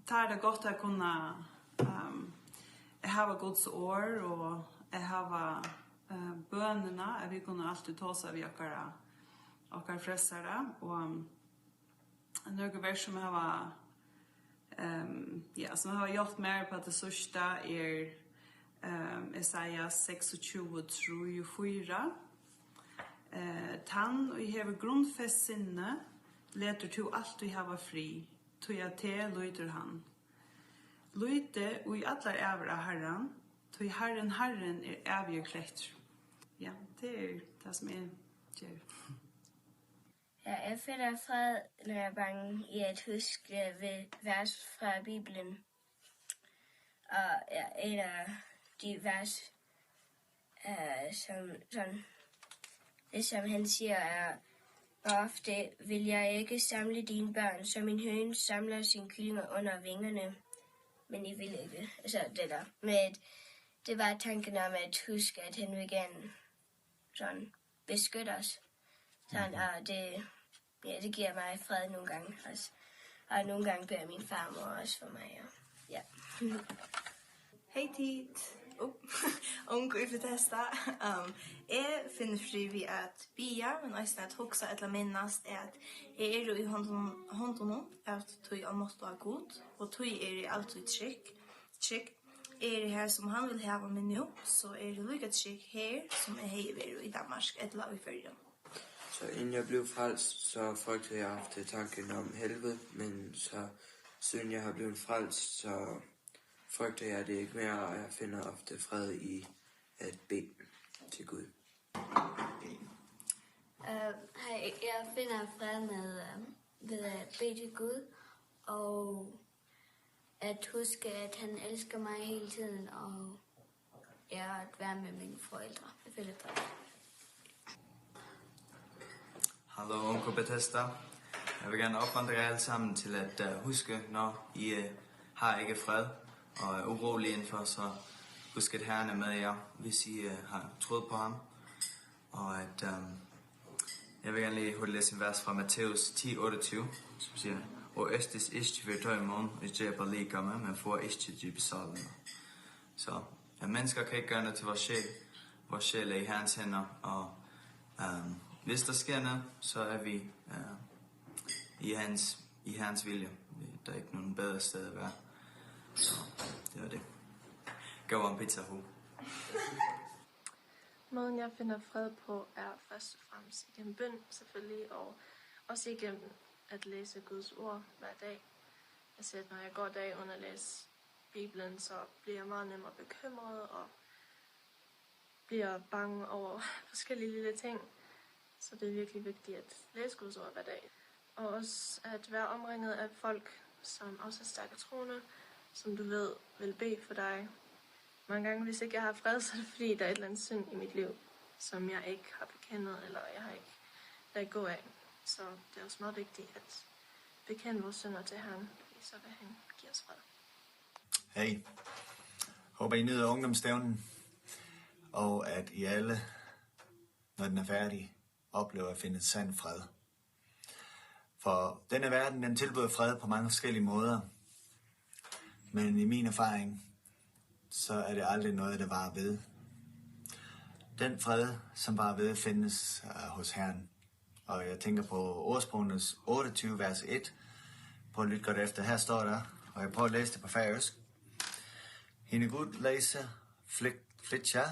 tá er tað gott at kunna, ehm, hava Guds orð og at hava, eh, bønina, at vit kunnu altíð tosa við okkara, okkara frelsara. Og, ehm, nøkur vers sum hava, ehm, ja, sum hava hjálpt mær upp á tað síðsta er, ehm, Esaias seksogtjúgu, trý og fýra. Eh, Tann, ið hevur grundfest sinnið, letur tú altíð hava frið, tí at teg lítur hann. Lítið í allar ævir á Harran, tí Harrin, Harrin er ævigur klettur. Ja, tað er tað, sum eg geri. Ja, jeg finder fred, når jeg er bange, i at huske ved vers fra Bibelen. Og ja, et af de vers, øh, som, som, det, som han siger, er: "Hvor ofte vil jeg ikke samle dine børn, som en høne samler sine kyllinger under vingerne, men I vil ikke." Altså, det der med, at det var tanken om at huske, at han vil gerne sådan beskytte os. Sådan, og det, ja, det giver mig fred nogle gange også. Og nogle gange beder min farmor også for mig, og ja. Hey tit! Oh. Ung í Betesda. Um, eg finni frið við at biðja, men eisini at hugsa ella minnast, at eg eri í hondum, hondunum av tí almáttuga Gud, og tí eri eg altíð trygg, trygg. Eri her, sum hann vil hava meg nú, so eri eg líka trygg her, sum eg hevði verið í Danmark ella í Føroyum. Så inden jeg blev frelst, så frygtede jeg ofte tanken om helvede, men så siden jeg har blevet frelst, så frygter jeg det ikke mere, og jeg finder ofte fred i at bede til Gud. Øh, hej, jeg finder fred med, øh, ved at bede til Gud, og at huske, at han elsker mig hele tiden, og ja, at være med mine forældre. Jeg føler godt. Hallo, Unge Betesda. Jeg vil gerne opmuntre jer alle sammen til at, øh, huske, når I, øh, har ikke fred og er urolige indenfor, så husk, at Herren er med jer, hvis I, øh, har troet på ham. Og at, øhm, jeg vil gerne lige hurtigt læse en vers fra Matthæus ti otteogtyve, som siger: "O estis isti vir toimon, isti er bare lige gammel, men for isti de besalme." Så, ja, mennesker kan ikke gøre noget til vores sjæl. Vores sjæl er i Herrens hænder, og, øhm, hvis der sker noget, så er vi, øh, i hans, i Herrens vilje. Der er ikke nogen bedre sted at være. Så det var det. Go on, pizza, who? Måden, jeg finder fred på, er først og fremmest igennem bøn, selvfølgelig, og også igennem at læse Guds ord hver dag. Altså, når jeg går dag uden at læse Bibelen, så bliver jeg meget nemmere bekymret og bliver bange over forskellige lille ting. Så det er virkelig vigtigt at læse Guds ord hver dag. Og også at være omringet af folk, som også er stærke troende, som du ved vil bede for dig. Mange gange, hvis ikke jeg har fred, så er det fordi, der er et eller andet synd i mit liv, som jeg ikke har bekendt, eller jeg har ikke ladet gå af. Så det er også meget vigtigt at bekende vores synder til Herren, fordi så vil han give os fred. Hey. Håber, I nyder ungdomsstævnen, og at I alle, når den er færdig, oplever at finde sand fred. For denne verden, den tilbyder fred på mange forskellige måder, men i min erfaring, så er det aldrig noget, der varer ved. Den fred, som varer ved, findes øh, hos Herren. Og jeg tænker på Ordsprogenes otteogtyve, vers et. Prøv at lytte godt efter. Her står der, og jeg prøver at læse det på færøsk. Hin gudleysa flyt-, flytja,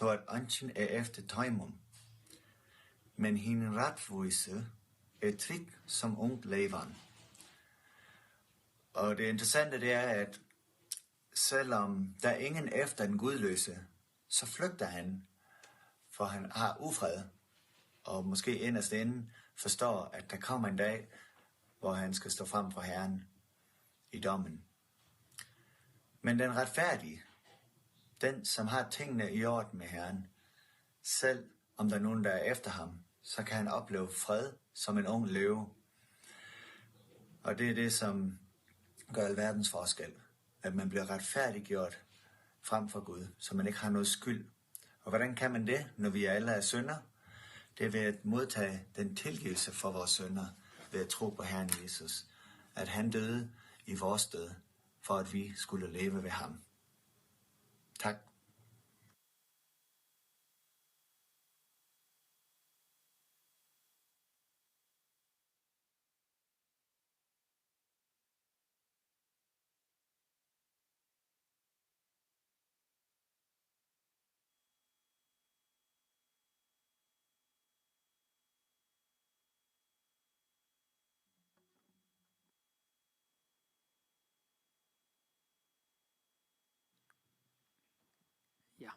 tó at eingin er eftir teimum. Men hin retvísi er trygg som ung leivan. Og det interessante, det er, at selvom der er ingen efter den gudløse, så flygter han, for han har ufred, og måske inderst inde forstår, at der kommer en dag, hvor han skal stå frem for Herren i dommen. Men den retfærdige, den som har tingene i orden med Herren, selv om der er nogen, der er efter ham, så kan han opleve fred som en ung løve. Og det er det, som gør alverdens forskel, at man bliver retfærdiggjort frem for Gud, så man ikke har noget skyld. Og hvordan kan man det, når vi alle er synder? Det er ved at modtage den tilgivelse for vores synder, ved at tro på Herren Jesus, at han døde i vores sted, for at vi skulle leve ved ham. Tak. Ja.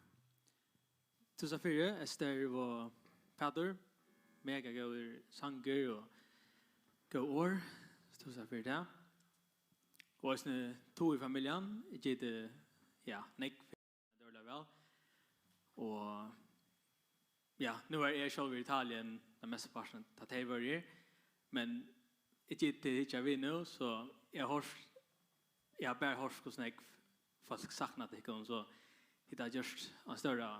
Túsund fyri, Esther og Pætur. Mega góður sangur og góð orð. Túsund fyri tað. Og eisini tú í familjan. Eg giti, ja, nógv. Dårliga væl. Og ja, nú var eg sjálvur í Italien, tann mesta partin, tá tey vóru her. Men eg giti tey ikki við nú, so eg havi hoyrt, eg havi bara hoyrt, hvussu nógv fólk sakna tykkum, so tit hava gjørt ein stóra,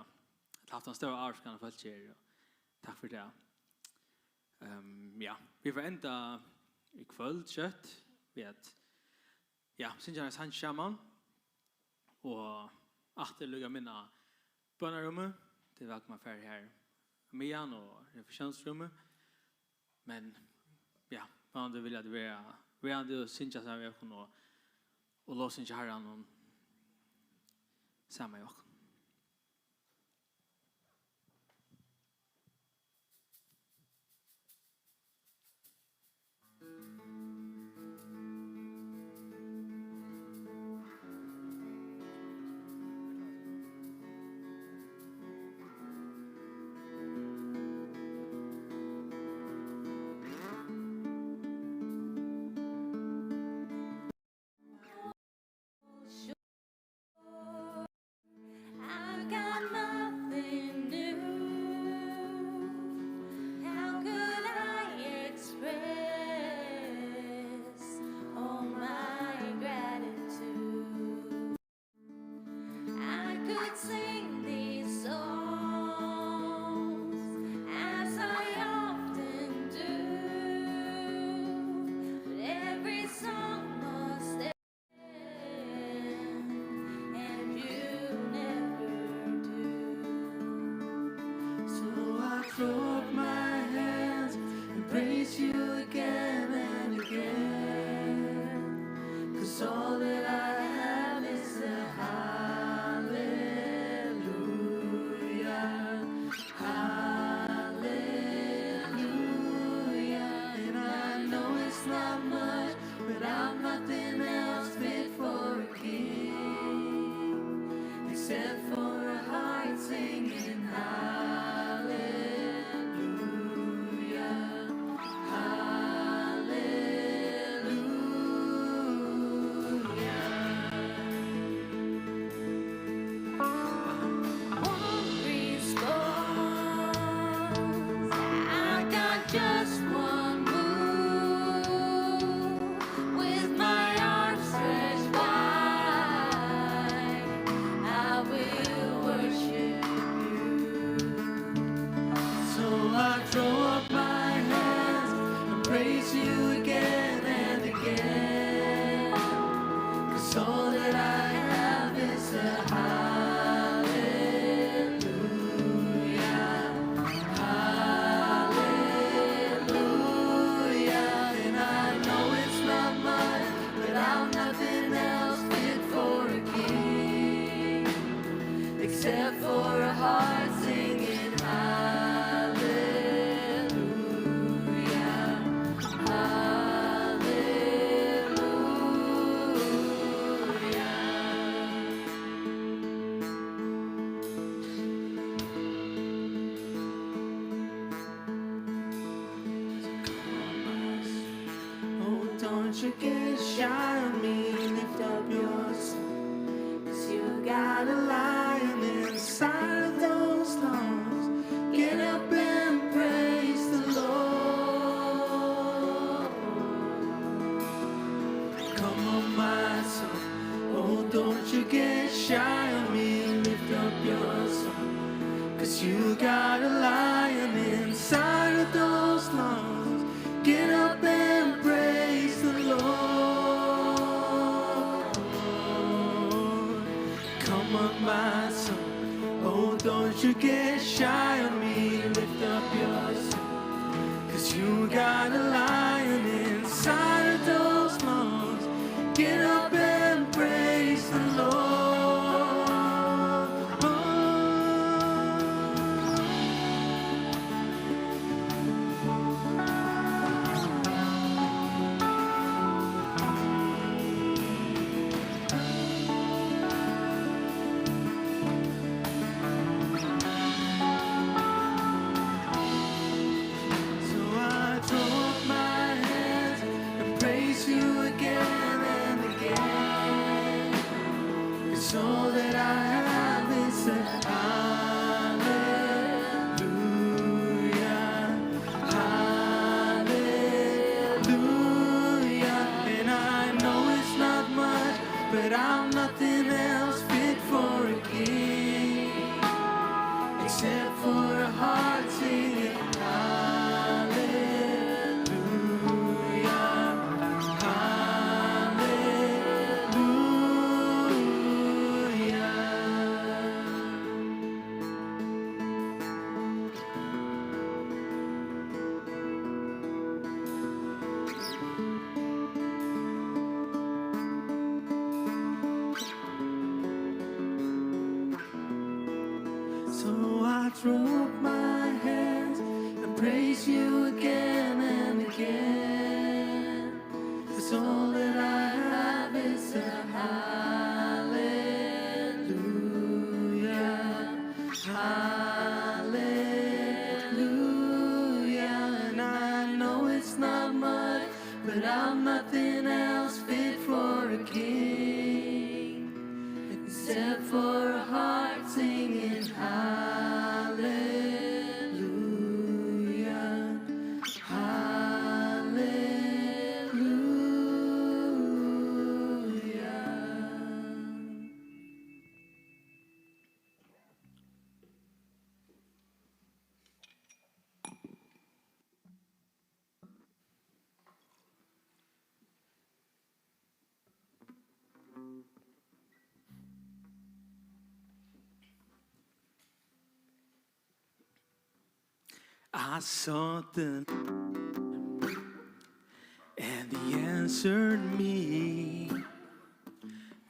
haft ein stóra ávirkan á fólk her, og takk fyri tað. Ehm, ja, vit fara enda í kvøld skjótt við at, ja, syngja ein sang saman, og aftur líka minna bønarúmið, tað er væl, man fer her í miðjan og refleksiónsrúmið. Men, ja, vónandi vilja tit vera verandi og syngja saman við okkum og, og lovsyngja Harran og saman við okkum. You get shy on me, lift up your soul. 'Cause you got a lion inside of those lungs. Get up and praise the Lord. Come on, my soul, oh, don't you get shy on me, lift up your soul. 'Cause you got a lion inside of those lungs. Get up and praise the Lord. Come on, my soul, oh, don't you get shy on me, lift up your soul. 'Cause you got a lion inside of those lungs. Get up and praise the Lord. So I throw up my hands and praise you again and again. 'Cause all that I have is a hallelujah, hallelujah. And I know it's not much, but I'm nothing else fit for a king, except for a heart singing hallelujah, hallelujah. So I throw up my hands and praise you again and again. 'Cause all that I have is a hallelujah, hallelujah. And I know it's not much, but I'm nothing else fit for a king, except for a heart singing hallelujah, hallelujah. I sought the, and he answered me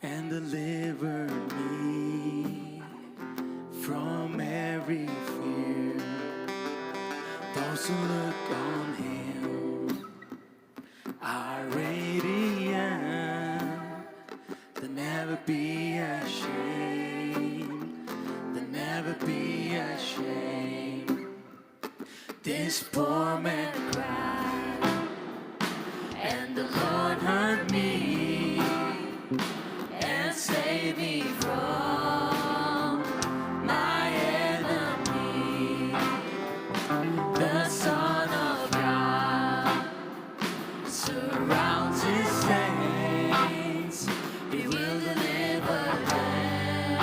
and delivered me from every fear. Those who look on him are radiant. They'll never be ashamed. They'll never be ashamed. This poor man cried, and the Lord heard me and saved me from my enemy. The Son of God surrounds his saints. He will deliver them.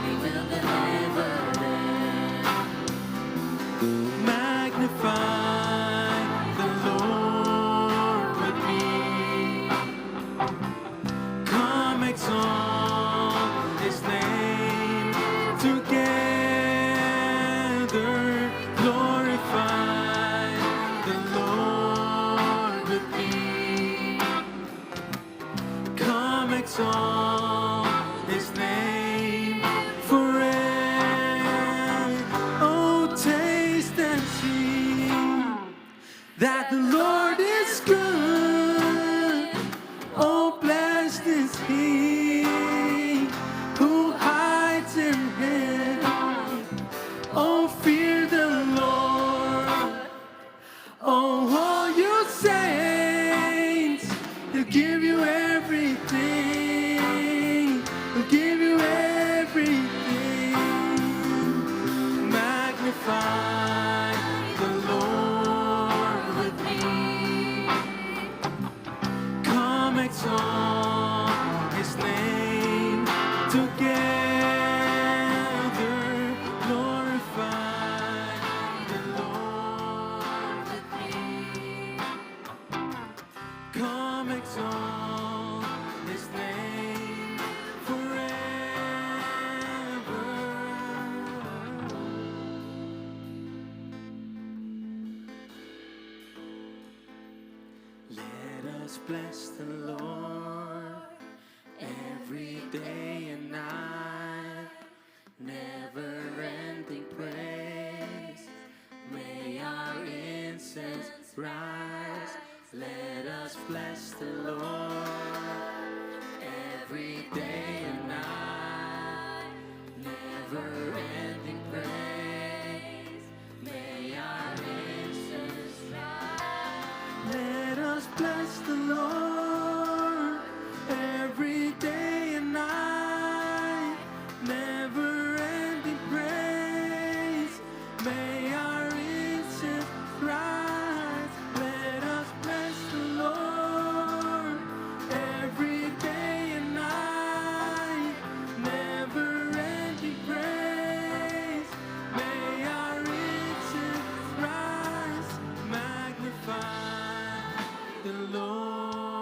He will deliver them. Magnify the Lord with me. Come exalt his name together. Glorify the Lord with me. Come exalt his name forever. Oh, taste and see that the Lord is good. Oh, blessed is he who hides in him. Oh, fear the Lord. Oh, all you saints, Give you everything. We'll give you everything. Magnify the Lord with me. Come exalt his name together. Glorify the Lord with me. Come exalt his name forever. Let us bless the Lord every day and night. Never ending praise. May our incense rise. Let us bless the Lord every day and night. Never ending praise. May our incense rise. Let us bless the Lord every day and night. Never ending praise. May our incense rise. Let us bless the Lord every day and night. Never ending praise. May our incense rise. Magnify the Lord.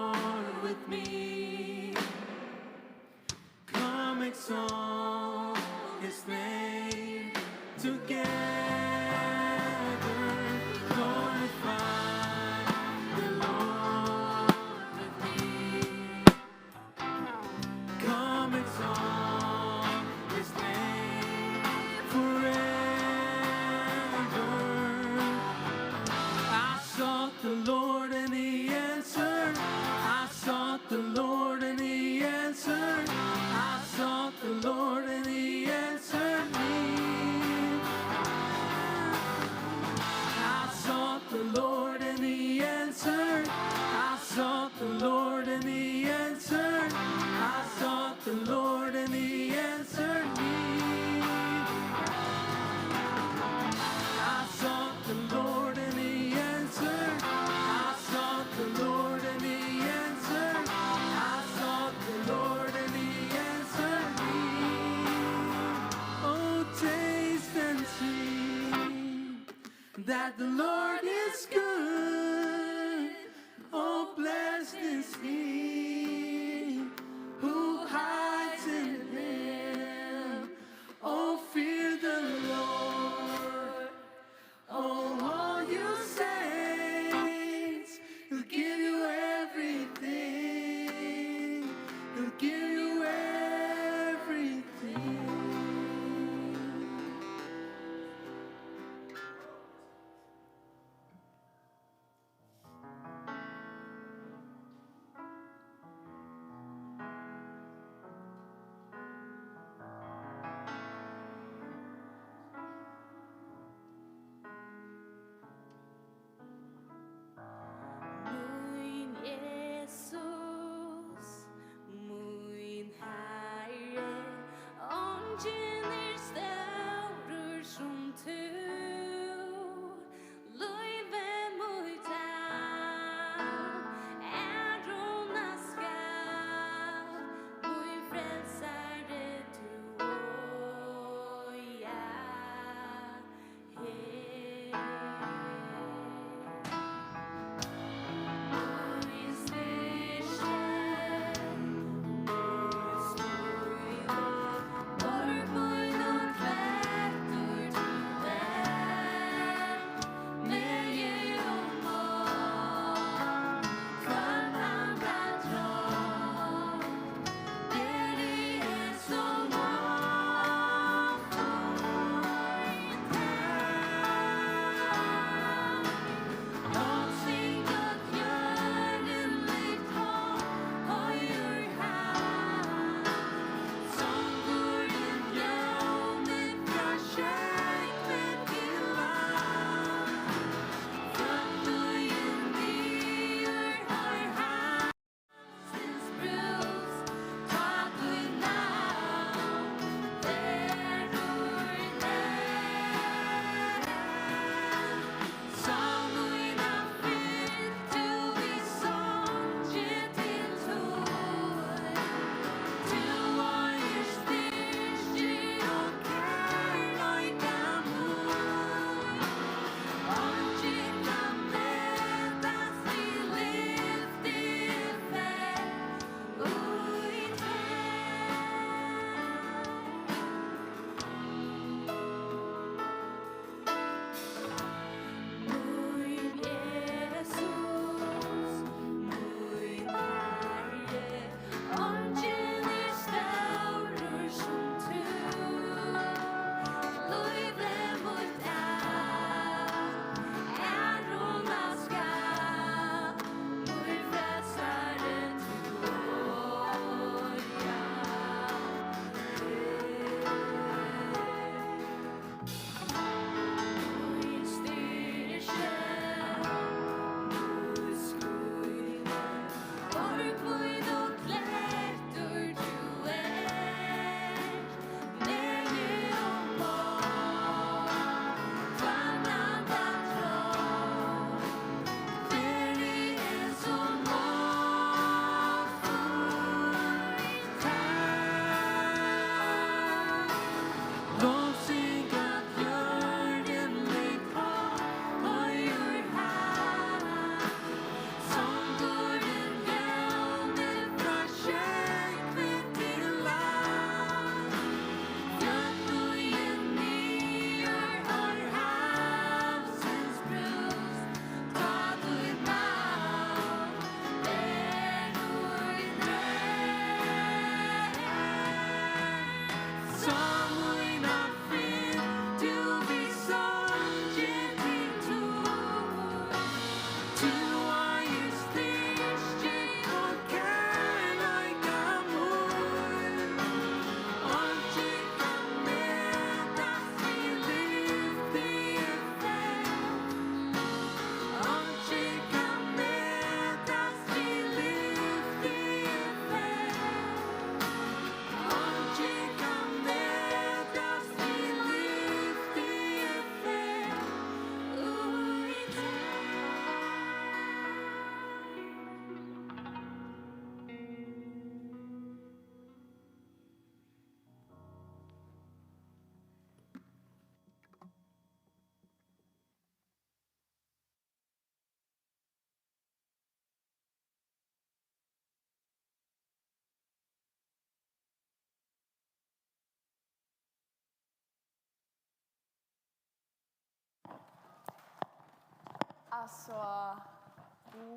Altso,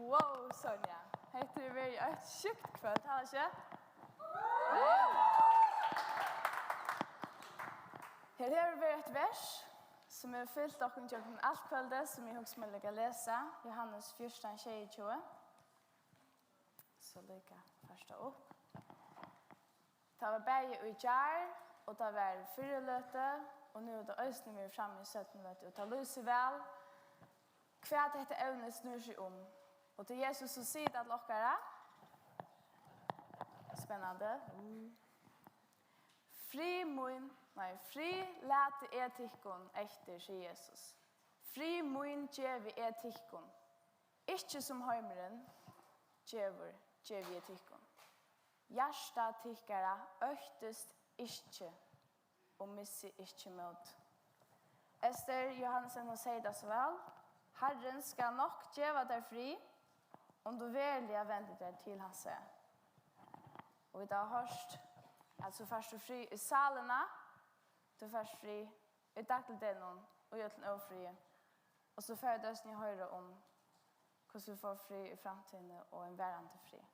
wow, Sonja. Hetta hevur verið eitt sjúkt kvøld, hava ikki? Her hevur verið eitt vers, sum hevur fylgt okkum gjøgnum alt kvøldið, sum eg hugsi meg at lesa. Jóhannes fjúrtan sjeyogtjúgu. So líka fært tað upp. Tað var bæði í gjár, og tað var fyrr í løtu, og nú er tað eisini verið frammi í seinnu løtu, og tað lýsir væl, hvat hetta evnið snýr seg um. Og tað er Jesus, sum sigur tað til okkara. Spennandi. Frið mín, nei, frið lati eg tykkum eftir, sigur Jesus. Frið mín gevi eg tykkum. Ikki sum heimurin gevur, gevi eg tykkum. Hjarta tykkara óttist ikki og missi ikki mót. Ester Johannesen, hon segði tað so væl: Harrin skal nokk geva tær frið, um tú veruliga vendir tær til hansara. Og vit hava hoyrt, at so fært tú frið í sálina, tú fært frið í dagligdegnum og í øllum ófriði. Og so fara vit eisini at hoyra um, hvussu vit fáa frið í framtíðini og ein varandi frið.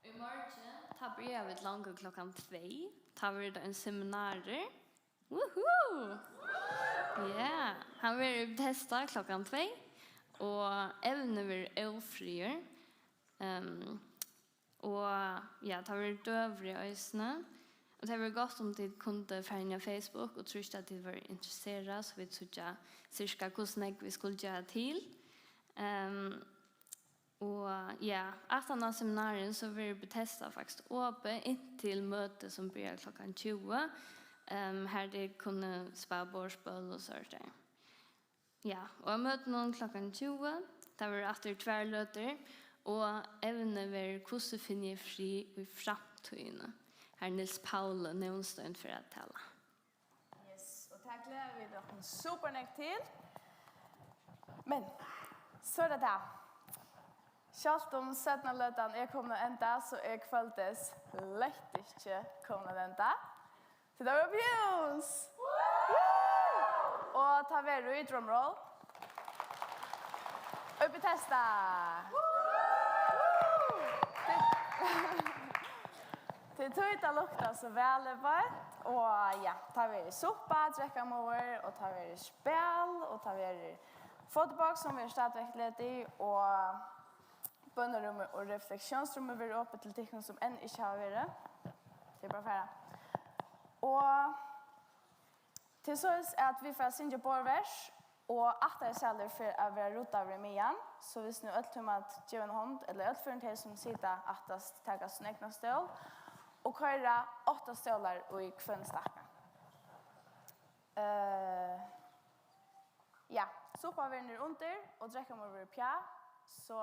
Í morgin, tá byrja vit longu klokkan tvey. Tá verður tað ein seminarur. Woohoo! Ja, hann verður í Bethesda klokkan tvey, og evnið verður ófriður. Ehm, og ja, tað verður døgurði eisini. Og tað verður gott, um tit kundu fara inn á Facebook og trýsta, at tit vóru interesserað, so vit síggja cirka, hvussu nógv vit skulu gera til. Ehm, Og ja, aftan á seminarin, so verður Bethesda faktiskt opið inntil møtið, sum byrjar klokkan tjúgu, ehm, har tit kunnu spæla borðspøl og sovorðið. Ja, og á møtinum klokkan tjúgu, tað verður aftur tvær løtur, og evnið verður: Hvussu finni eg frið í framtíðini? Har Niels Pauli Nónstein fer at tala. Yes, og tað gleða vit okkum super nógv til. Men so er tað tað. Sjálvt um seinna løtan er komin at enda, so er kvøldið slett ikki komin at enda. So tað var Pjús! Og tað verður í drumroll. Í Bethesda. Tað er tí, tað luktar so væl, er beint. Og ja, tað verður suppa, drekkamuður, og tað verður spæl, og tað verður fotoboks, sum verður stadigvæk ledig, og bønarúmið og refleksiónsrúmið verður opið til tykkum, sum enn ikki hava verið. Tað er bara at fara. Og Til soleiðis at vit fara at syngja borðvers, og aftarisalur fer at vera ruddaður í miðjan, so viss nú øll tíma at geva eina hond, ella øll fyri tey, sum sita aftast, taka sín egna stól, og koyra átta stólar í hvønn stakka. Eh, ja, suppa verður niðriundir, og drekkamuður verður uppi, so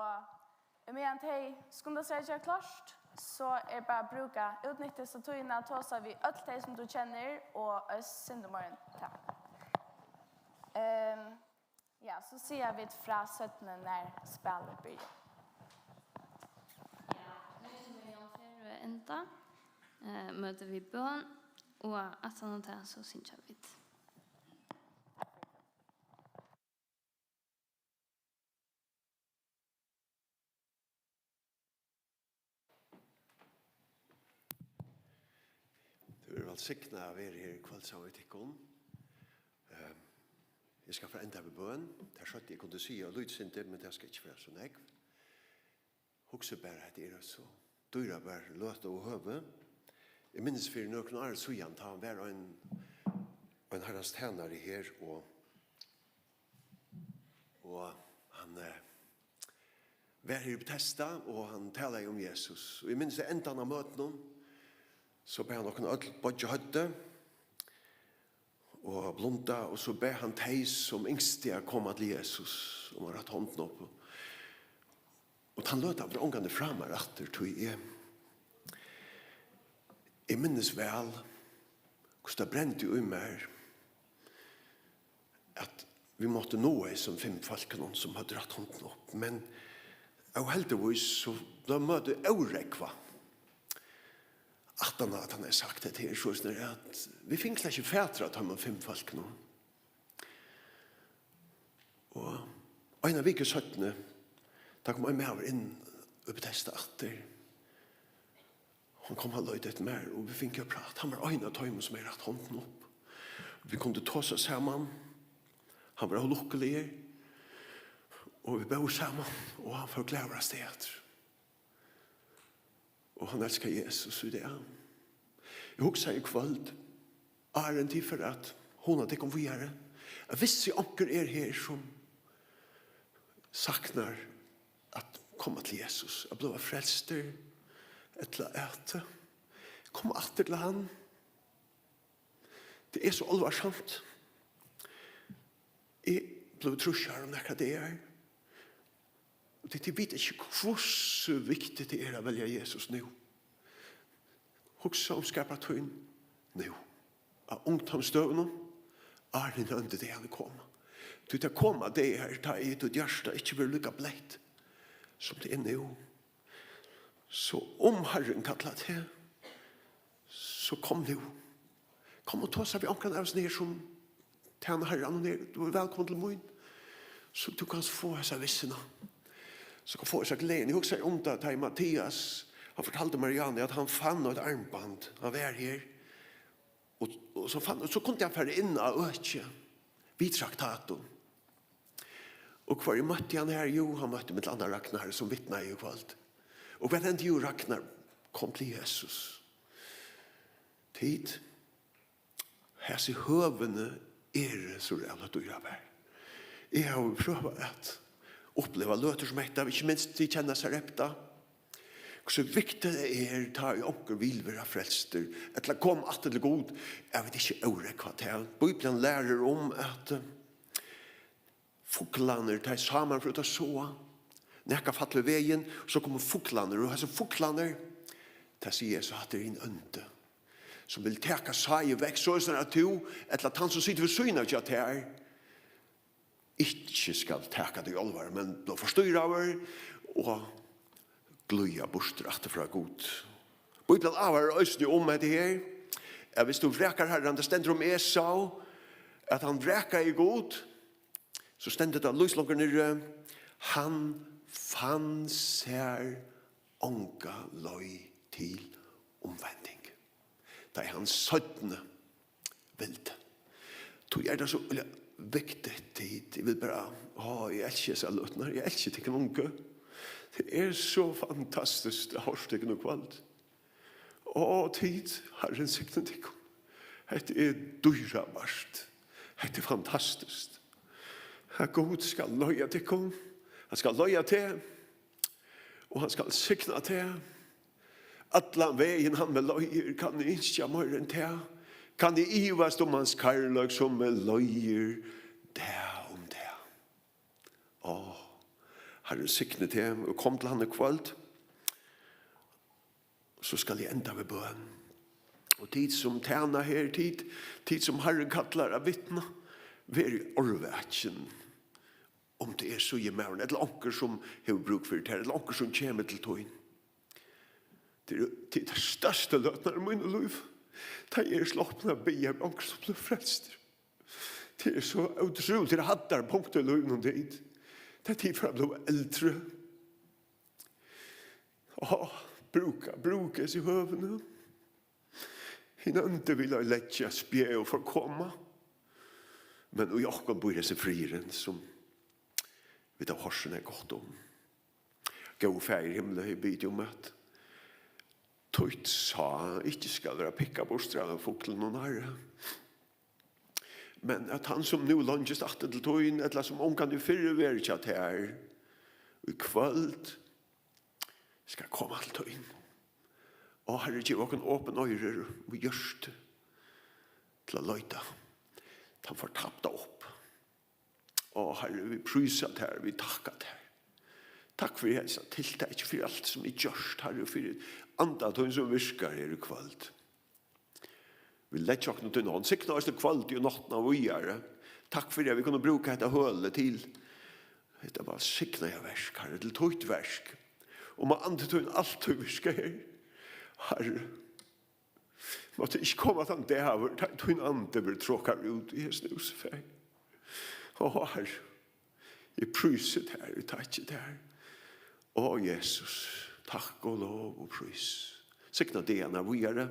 Meðan tey skunda sær at gera klárt, so er bara at brúka, útnytta hesa tíðina, tosa við øll tey, sum tú kennir, og eitt sindur meira enn tað. Ehm, ja, so siga vit frá seinni, nær spælið byrjar. Ja, nú sum er Jón Ferø enda, eh, møti við bøn, og aftan á tað, so syngja vit. Tað verður vælsignað at vera her í kvøld saman við tykkum. Ehm, eg skal fara enda við bøn. Tað er skjótt, eg kundi siga lítið sindur, men tað skal ikki vera so nógv. Hugsi bara, hetta er so dýrabar løta og høvi. Eg minnist fyri nøkrum árum síðan, tá hann var ein, ein Harrans tænari her, og, og hann, eh, var her í Bethesda, og hann talaði um Jesus. Og eg minnist, at endan av møtinum, so bað hann okkum øll boyggja høvdið og blunda, og so bað hann tey, sum ynsktu at koma til Jesus, um at rætta hondina upp. Og tann løtan fer ongantíð frá mær aftur, tí eg, eg minnist væl, hvussu tað brendi í mær, at vit máttu náa hesum fimm fólkunum, sum høvdu rætt hondina upp. Men óheldigvís, so bleiv møtið órógvað. Aftan á, at hann hevði sagt hetta her, so er at vit fingu slett ikki fatur á teimum fimm fólkunum. Og Eina viku seinni, tá kom ein maður inn í Betesda aftur. Hann kom at leita eftir mær, og vit fingu at prata. Hann var ein av teimum, sum hevði rakt hondina upp. Vit kundu tosa saman. Hann var ólukkuligur, og vit bóðu saman, og hann fór glaður avstað aftur. Og hann elskar Jesus í dag. Eg hugsaði í kvøld, áðrenn tit fara at hugna tykkum víðari, at vissi onkur er her, sum saknar at koma til Jesus, at blíva frelstur, ella at, eh, koma aftur til hann. Tað er so álvarsamt. Eg bleiv trýss ára um nakrar dagar. Og tit, tit vita ikki, hvussu viktigt tað er at velja Jesus nú. Hugsa um skapartíðina nú. Á ungdómsdøgunum, áðrenn hin óndi dagin koma. Tí tað koma dagar, tá ið títt hjarta ikki verður líka bleytt, sum tað er nú. So um Harrin kallar teg, so kom nú. Kom og tosa við onkran av hesum her, sum tæna Harranum her. Tú ert vælkomin til mín. So tú kanst fáa hesa vissuna. So kanst fáa hesa gleðina. Eg hugsaði um tað, tá ið Mattias, hann fortaldi Marianne, at hann fann eitt armband. Hann var her. Og, og so fann, so kundi hann fara inn á økið við traktatum. Og hvør møtti hann her? Jú, hann møtti millum annað Ragnar, sum vitnaði í kvøld. Og hvat hendi? Jú, Ragnar kom til Jesus. Tit, hasi høvini eru so ræðuliga dýrabar. Eg havi prøvað at uppliva løtur sum hetta, ikki minst tit kenna Sarepta. Hvussu viktigt tað er, tá ið onkur vil vera frelstur, ella koma aftur til Gud, at vit ikki órógva tað. Bíblian lærir um, at, eh, fuglarnir, tá ið sáman fer út at sáa, nakað fall í vegin, so koma fuglarnir, og hasir fuglarnir, tað sigur Jesus, hatta er hin óndi, sum vil taka sáið vekk, soleiðis at tú, ella tann, sum situr við síðuna hjá tær, ikki skal taka tað í álvara, men blíva forstýraður og glíða burtur aftur frá Gud. Bíblian ávarar eisini um hetta her, at viss tú vrakar Harran, tað stendur um Esau, at hann vrakaði Gud, so stendur tað lýs longur niðri, hann fann sær onga leið til umvending. Tá ið hann seinni vildi. Tí er tað so øgiliga viktigt, tit. Eg vil bara, á, eg elski hesar løturnar. Eg elski tykkum ungu. Tað er so fantastiskt at hoyra tykkum í kvøld. Á, tit, Harrin signi tykkum. Hetta er dýrabært. Hetta er fantastiskt. At Gud skal leiða tykkum. Hann skal leiða teg. Og hann skal signa teg. Allan vegin hann meg leiðir, kann eg ynskja meira enn tað? Kann eg ivast um hans kærleik, sum meg leiðir dag um dag? Á, Harrin signi teg, og kom til hann í kvøld. So skal eg enda við bøn. Og tit sum tæna her, tit, tit sum Harrin kallar at vitna, verið órvakin, um tað er síðumaðurin, ella onkur, sum hevur brúk fyri tær, ella onkur, sum kemur til tín. Tað er, tað er tær størstu løturnar í mínum lívi, tá eg eri sloppin at biðja við onkrum, sum blívur frelstur. Tað er so ótrúligt, tað er hæddarpunkt í lívinum, tit. Tá tit fara at blíva eldri. Á, brúka, brúka hesi høvini. Hin óndi vil ei leggja spjað og forkoma, men í okkum býr hesin friðurin, sum vit hava hoyrt so nógv gott um. Góði Faðir í himli, eg biði teg um, at títt sá ikki skal vera pikkað burtur av fuglinum, Harri, men at hann, sum nú leingist aftur til tín, ella sum ongantíð fyrr hevur verið hjá tær, í kvøld skal koma til tín. Ó, Harri, gev okkum opin oyru og hjørtu til at leita tann fortapta upp. Ó, Harri, vit prísa tær, vit takka tær. Takk fyri hesa tiltak, fyri alt sum er gjørt, Harri, og fyri anda tín sum virkar her í kvøld. Vit leggja okkum í tína hond. Signa eisini kvøldið og náttina víðari. Takk fyri, at vit kunnu brúka hetta hølið til hetta vælsignaða verk, Harri, til títt verk. Og má andi tín altíð virka her, Harri. Má tað ikki koma tann dagur, tá tín andi verður trokaður út í hesum húsi, Faðir. Ó, Harri, Eg prísi tær, eg takki tær. Ó, Jesus, takk og lov og prís. Signa dagarnar víðari,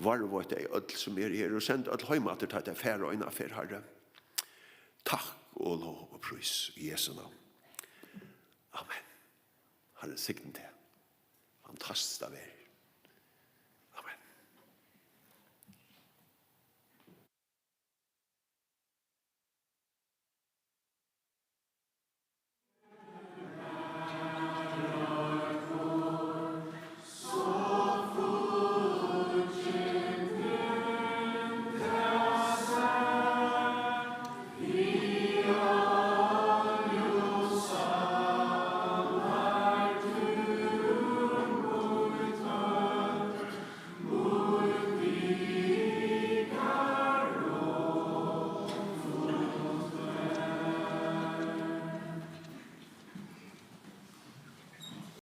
varðveitt tey øll, sum eru her, og send øll heim aftur, tá tey fara eina ferð, Harri. Takk og lov og prís í Jesu navn. Amen. Harri signi teg. Fantastiskt at vera her.